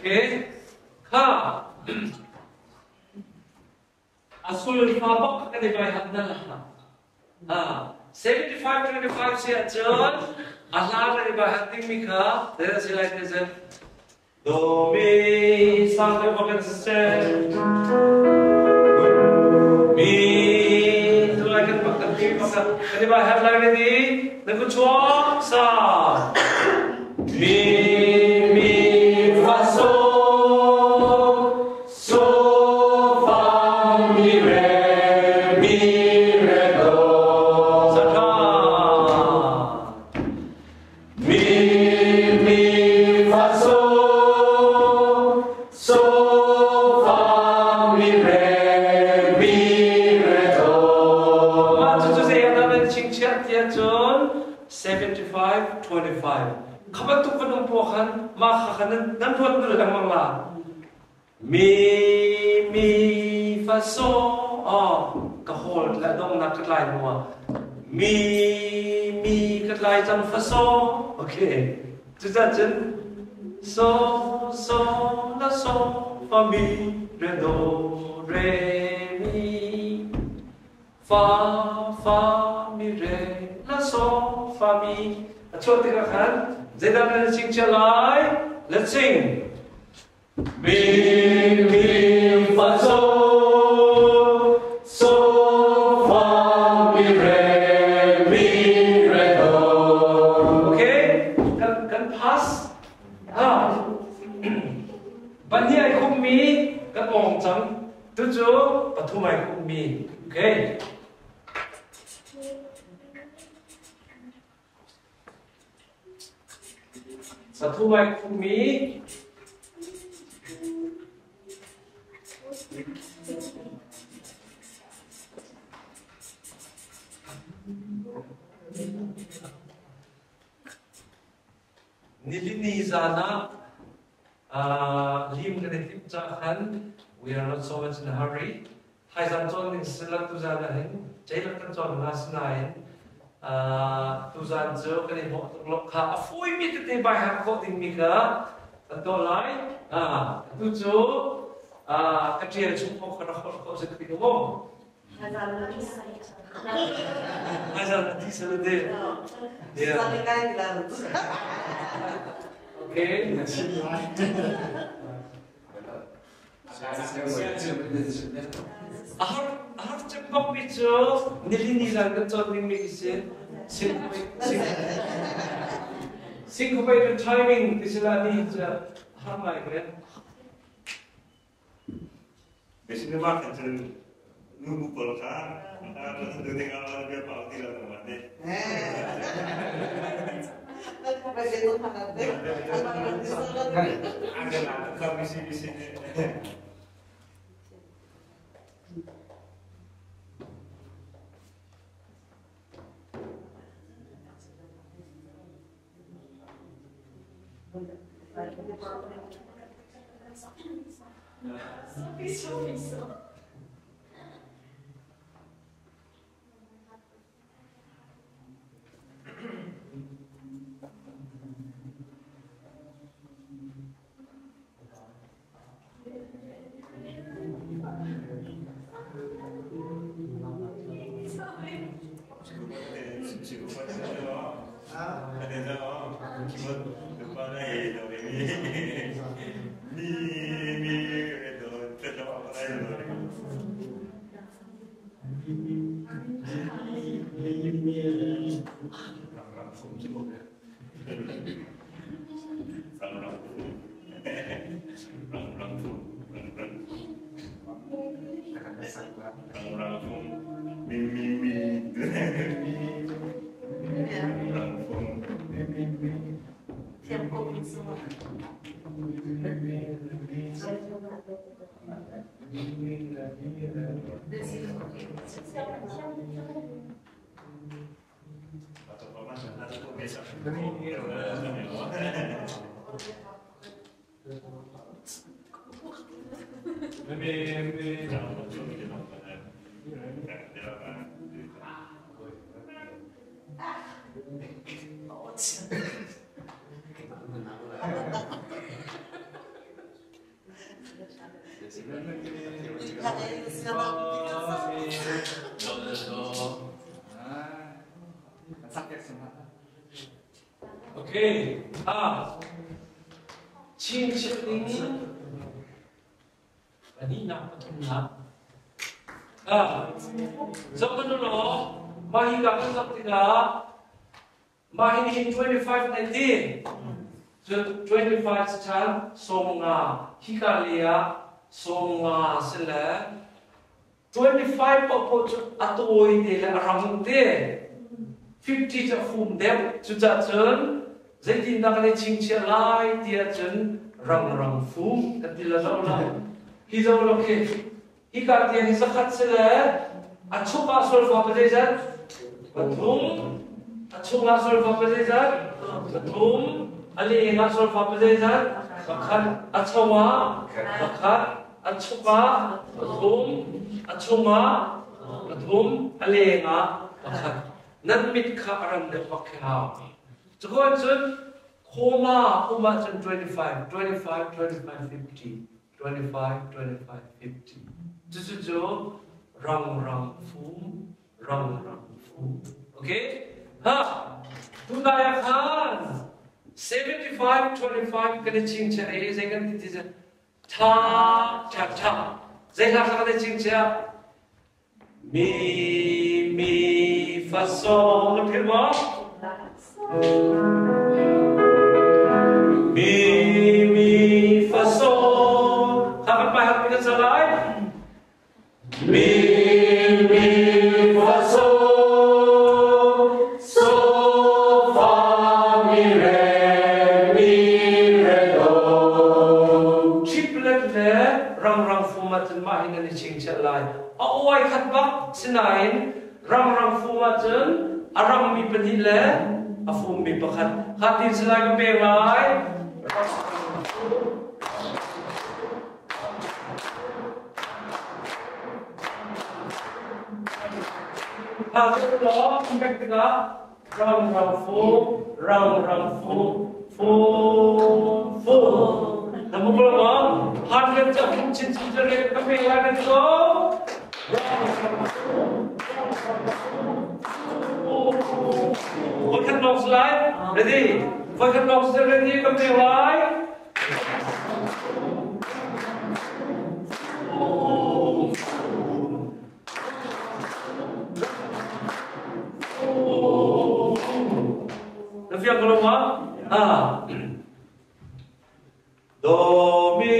Okay. Kha. A sulfa bak kan i vai hat na la. Ah, 75 25 si ahcun a hla kan i vai hat dingmi kha zei si lai te zen. Do mi sang deuh bak in siseh. Mi tu lai kan bak kan ti bak kan i vai hat lai ready. Na ku chuak sa. Mi mi fa sol so fa mi re mi re do. Sa tha. Mi mi fa sol so fa mi re mi re do. Mah cucu zei ah dah nan chingchiah tiah cun 75 25 kha bantuk kan um poah khan mah kha khan nan nan ruat nul lengmang la. Mi mi fa so oh ka hawl le dongnak ka tlai mua mi mi ka tlai cang fa so okay cucah cun so so la so fa mi re do re mi fa fa mi re la so fa mi a chuah tikah khan zeidah nan chingchiah lai? Let's sing. Mi mi fa so so fa mi re mi re do. Okay, kan kan pass. Ha. Pahnih ai khummi kan ong cang. Tucu pathum ai khummi. Okay. Pathum ai khummi Nilini zan ah lim kan i timh caah khan we are not so much in a hurry. Thaizang cawn ning silak tuzan ah hin ceilak kan cawn hnga sinain tuzan cu kan i hnawh tuk lo kha a fuimi tete bai hak khawh dingmi kha kan tuah lai. Atu cu ka ṭial chung kong kha rak holh khawh si ti ko. Thaizang na thi sal de. Yeah. Okay. Ahar ahar cem bak mi cu nilini zan kan cawn ding mi si syncopated timing ti sila ni cu har ngai ve. Bisinima khan cun nubu pawl kha tu ding ah bia pau ti lo ma te. Ada bisi bisi. Okay. Ah. Chinchiah ding pahnihnak pathumnak. Ah. Zoh kan law mah hi ka kan zoh tikah mah hi nihin 25 na ti. Cun 25 chan 50 hika le ah 50 si le 25 paohpaoh cu a tawi te le a rang te. 50 cu a fum deuh. Cucaah cun zeitindah kan i chingchiah lai ti ahcun rang fum kan ti la zoh lo. Hi zoh lo khi hika tiang hi zakhat si le a chung ah solfa pa zeizat? Pathum. A chung ah solfa pa zeizat? Pathum. A leng ah solfa pa zeizat? Pakhat. A cho ah pakhat. A chungah pathum, a chungah pathum, a lengah pakhat. Nan mit kha a ran deuh bak khi hau. Cukawn cun khoma um ahcun 25, 25, 25, 50, 25, 25, 50. Cucu cu rang rang fum, rang rang fum. Okay? Ha! Tunai ah khan 75, 25 kan i chingchiah i zei kan ti ti Tha tha tha. Zei hla kha kan chingchiah? Mi mi fa so na philh maw? Mi mi fa so kha kan pai hak kan sa lai. Mi mi fa so so fa mi re mi re do. Triplet le rang rang fum ahcun mah hi nan i chingchiah lai. A awai khat bak sinain rang rang fum ahcun a rangmi pahnih le a fummi pakhat. Kha tin si lai ka pek lai. Rang rang fum. Law pek tikah rang rang fu rang rang fu fu fu na mu ko ma han kan cha phung chin chin re ka pe lai nan ko rang rang fu rang rang fu Voi khat lawng lai ready voi khat lawng ready ka pe lai. Na fiang ko lo ma? Ah. Do mi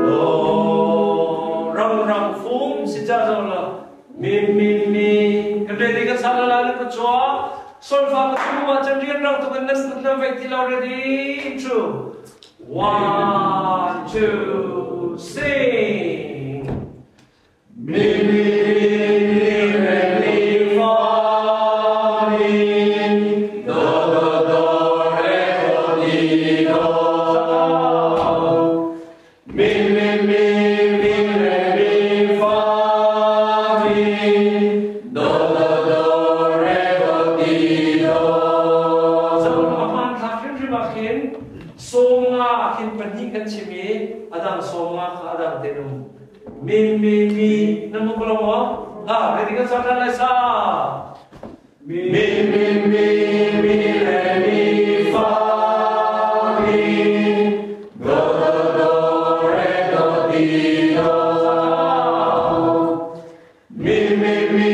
do rang rang fum si cha zo la mi mi mi kan re ka sa la la ka chua Solfa ka tu ah cun rianrang tuk in nan kut nan veih ti lo. Ready? Two, one, two, sing. Mi mi mi re mi fa mi do do do re do di do. Mi mi mi mi re mi fa mi do do do re do ti do. Zo a hmanthlak hrimhrim ah khin 50 khin pahnih kan chim i a dang 50 kha a dang te um. Mi mi mi nan mu ko lo maw? Ha, ready kan sak lai sa. Mi mi mi mi re mi fa mi do do do re do ti do. Mi mi mi mi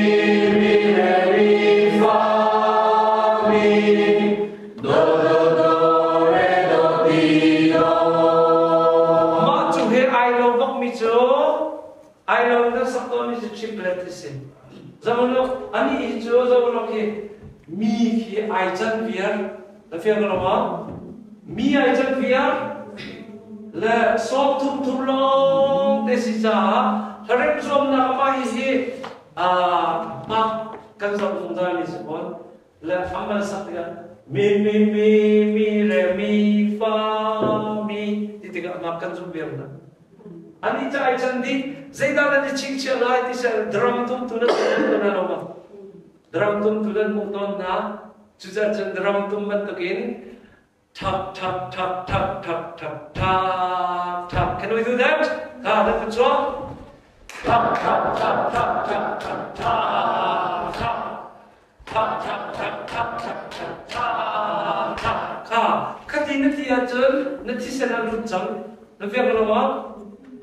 mi re mi fa mi do do do re do ti do. Mah cu he ai lo bak mi cu ai lo na sak tawn mi cu triplet ti si. Zamalok ani hi cu zamalok hi mi khi ai can viar na fiang lo ma? Mi ai can viar le sawm thum thum lawng te si caah hlarem zuamnak amah hi hi ah kan zoh zungzal mi si fawn le amal sak tikah mi mi mi mi re mi fa mi ti tikah amah kan zumh viar na ani ca ai can dih zeidah nan i chingchiah lai ti sel drum tum tu nan tu na lo ma drum tum tu nan hmuh tawn hna cucaah cun drum tum bantukin Tap tap tap tap tap tap tap tap. Can we do that? Ha, nan kun chuak. Tap tap tap tap tap tap tap tap. Tap tap tap tap tap tap tap tap. Kha, khati na ti ahcun na thisen a lut cang. Na fiang lo ma?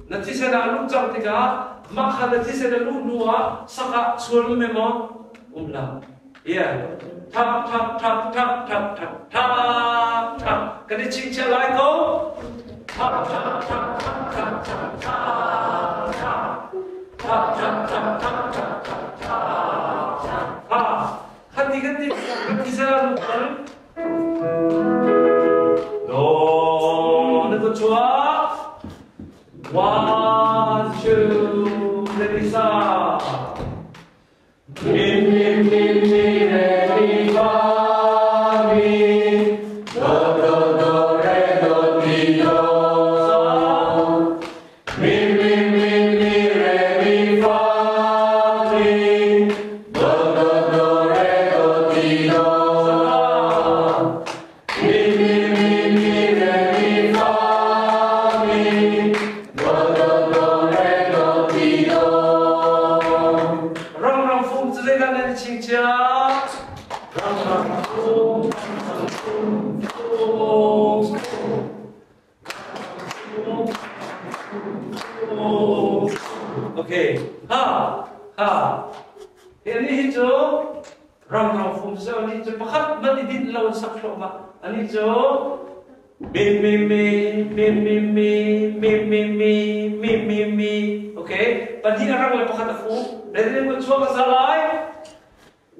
Na thisen a lut cang tikah mah kha na thisen a luh hnu ah sak ah sual um maw? Um lo. Yeah. Thap thap thap thap thap thap thap thap. Kan i chingchiah lai ko. Thap thap thap thap thap thap thap thap. Thap thap thap thap thap thap thap thap. Ha. Khati khati khati sala lu kal. Do na ko chua. One, two, ready, start. Mi mi mi mi re mi fa mi do do do re do ti do. Mi mi mi mi re mi fa mi do do do re do ti do. Mi mi mi mi re mi fa mi do do do re do ti do. Rang rang fum cu zeidah nan i chingchiah? Rang rang fum, fum, fum, fum. Okay. Ha, ha. Hi ani hi cu rang rang fum cu ani cu pakhat man i dinh lo in sak thluahmah. Ani cu mi mi mi mi mi mi mi mi mi mi mi mi. Okay. Pahnih a rang le pakhat a fu. Ready na chuak a sa lai.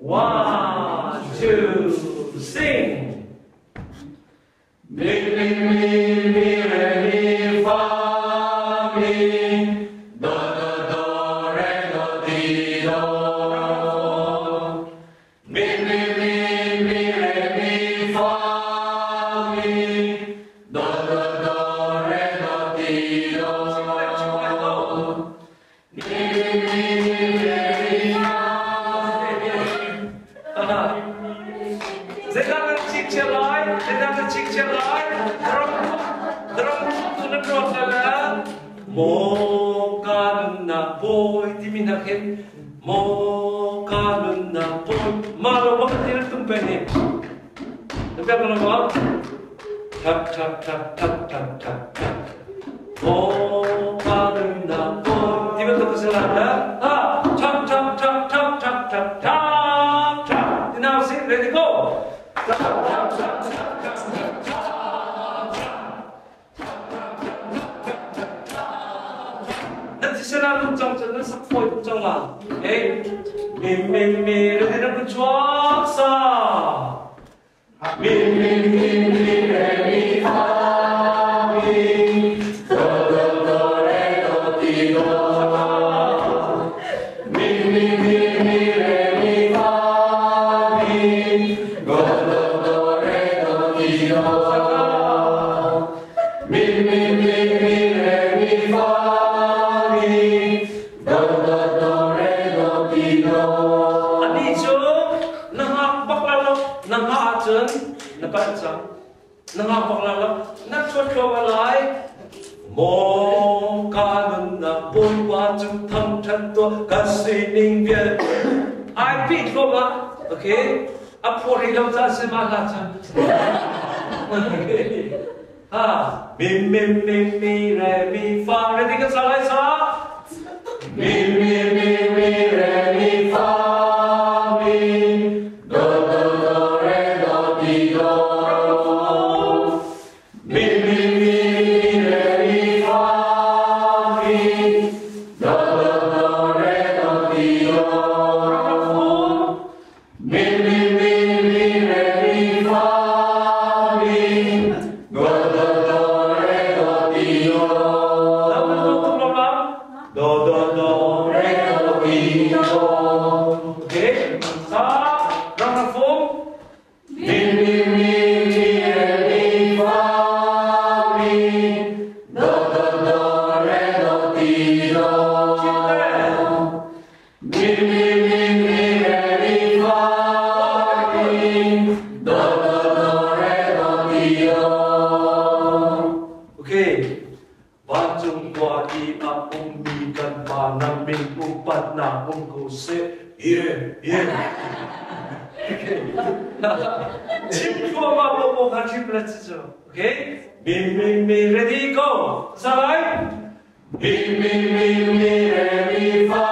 One, two, sing. Mi mi mi mi re mi fa mi do do do re do ti do. Mi mi mi mi re mi fa mi do do do re do ti do. Mi mi mi mi re mi fa mi. Zeidah nan chingchiah lai? Zeidah nan chingchiah lai? Drum drum tu nan ruat lai le Maw ka nunnak bawi timi nak hin Maw ka nunnak bawi mah lo bak ti nan tum peng hi. Na piak lo maw? Thap thap thap thap thap thap thap. Maw ka nunnak bawi ti bantuk a si lai na. Ha thap thap thap thap thap thap thap thap. Ti now see ready go. Thap thap thap thap thap thap thap. Na thisen ah lung cang cun na sak fawi tuk cang la. Hey, mi mi mi ready na kun chuak sa. Mi mi mi mi re mi fa mi do do do re do ti do. Mi mi mi mi re mi fa mi do do do re do ti do. Mi mi mi mi re mi fa mi do do do re do ti do. Ani cu na ngak bak la lo na ngah ahcun na palh cang. Na ngak bak la lo na chuat thluahmah lai. Maw ka nunnak Bawipa cu thangṭhat tuah ka sining vialte. Ai pi thluahmah. Okay. A phur rih lo caah si mah hla cu. Okay. Ha mi mi mi mi re mi fa ready kan sa lai sa. Mi mi mi mi re mi fa. do. Mi mi mi mi re mi fa mi do do do re do ti do. Do do do re do ti do. Okay. Sa rang phum. Mi mi mi mi re mi fa mi do do do re do ti do. Mi mi mi mi re mi fa mi do do do re do ti do. Okay. Vancung khua i a ummi kan Pa na min upatnak um ko seh. Yeah, yeah. Chim thluahmah mo mo kha triplet si cu. Okay? Mi mi mi ready go. Salai. Mi mi mi mi re mi fa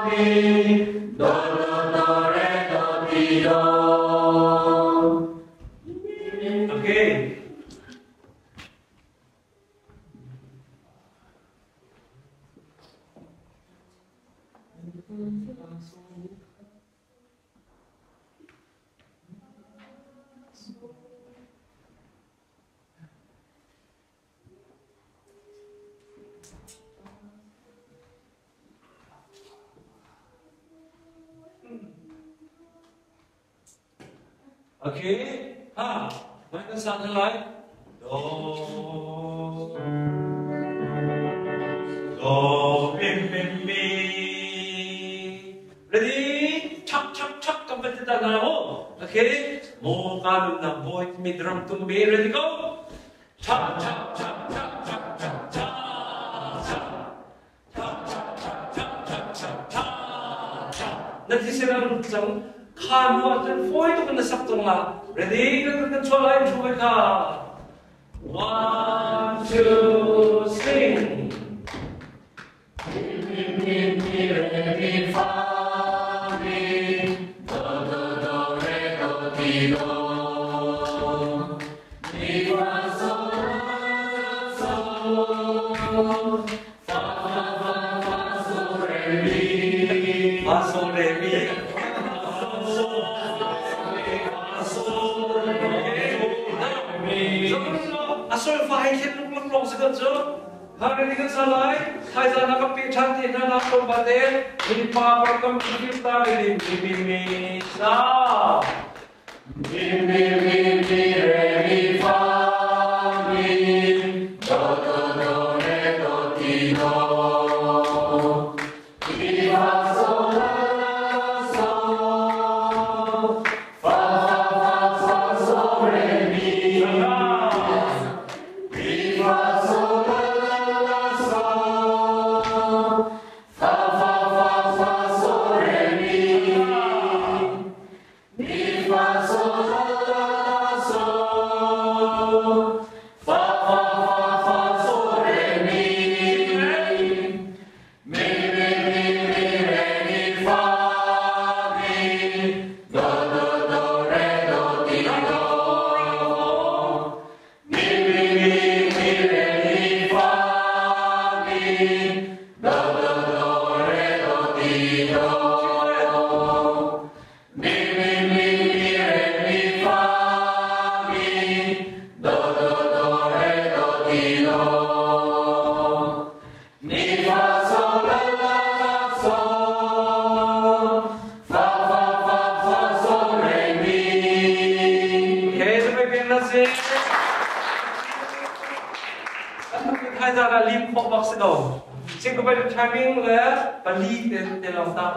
mi do do do re do ti do. Okay. Okay. Ha. Mai kan san lai. Do. Do mi mi mi. Ready? Chak chak chak kam ba ta na mo. Okay. Mo ka num na boy mi drum tum mi ready go. Chak chak chak chak chak chak chak chak. Chak chak chak chak chak chak chak chak. Na thi se ram chang kha nu ah cun fawi tuk in na sak tung la. Ready? Kan kan chuah lai thu kai kha. One, two, sing. Mi mi mi mi re mi fa mi do do do re do ti do. Mi fa sol la sol fa fa fa fa sol re mi. Fa sol re mi. Sol re fa sol re mi. A sol fa hai thlen lung lung long si kan cu. Hang ni kan sa lai. Thai za na ka pi than ti na na kom ba te. Mi pa par kam chi ta re mi mi mi sa. Mi mi mi mi re mi fa mi do do do re do ti do. Mi fa sol la la sol fa fa fa fa sol re mi. Mi fa sol la la la sol fa fa fa fa sol re mi. Mi fa sol la la la sol fa fa fa fa sol re mi. Mi mi mi mi re mi fa mi do do do re do ti do. Mi mi mi mi re mi fa mi do do do re do ti do. Mi mi mi mi re mi fa mi do do do re do ti do. Mi fa sol la la la sol fa fa fa fa sol re mi. Okay, so may pin na si. Thai za na lim khok bak si do. Sing ko bai timing le pali te te long tam.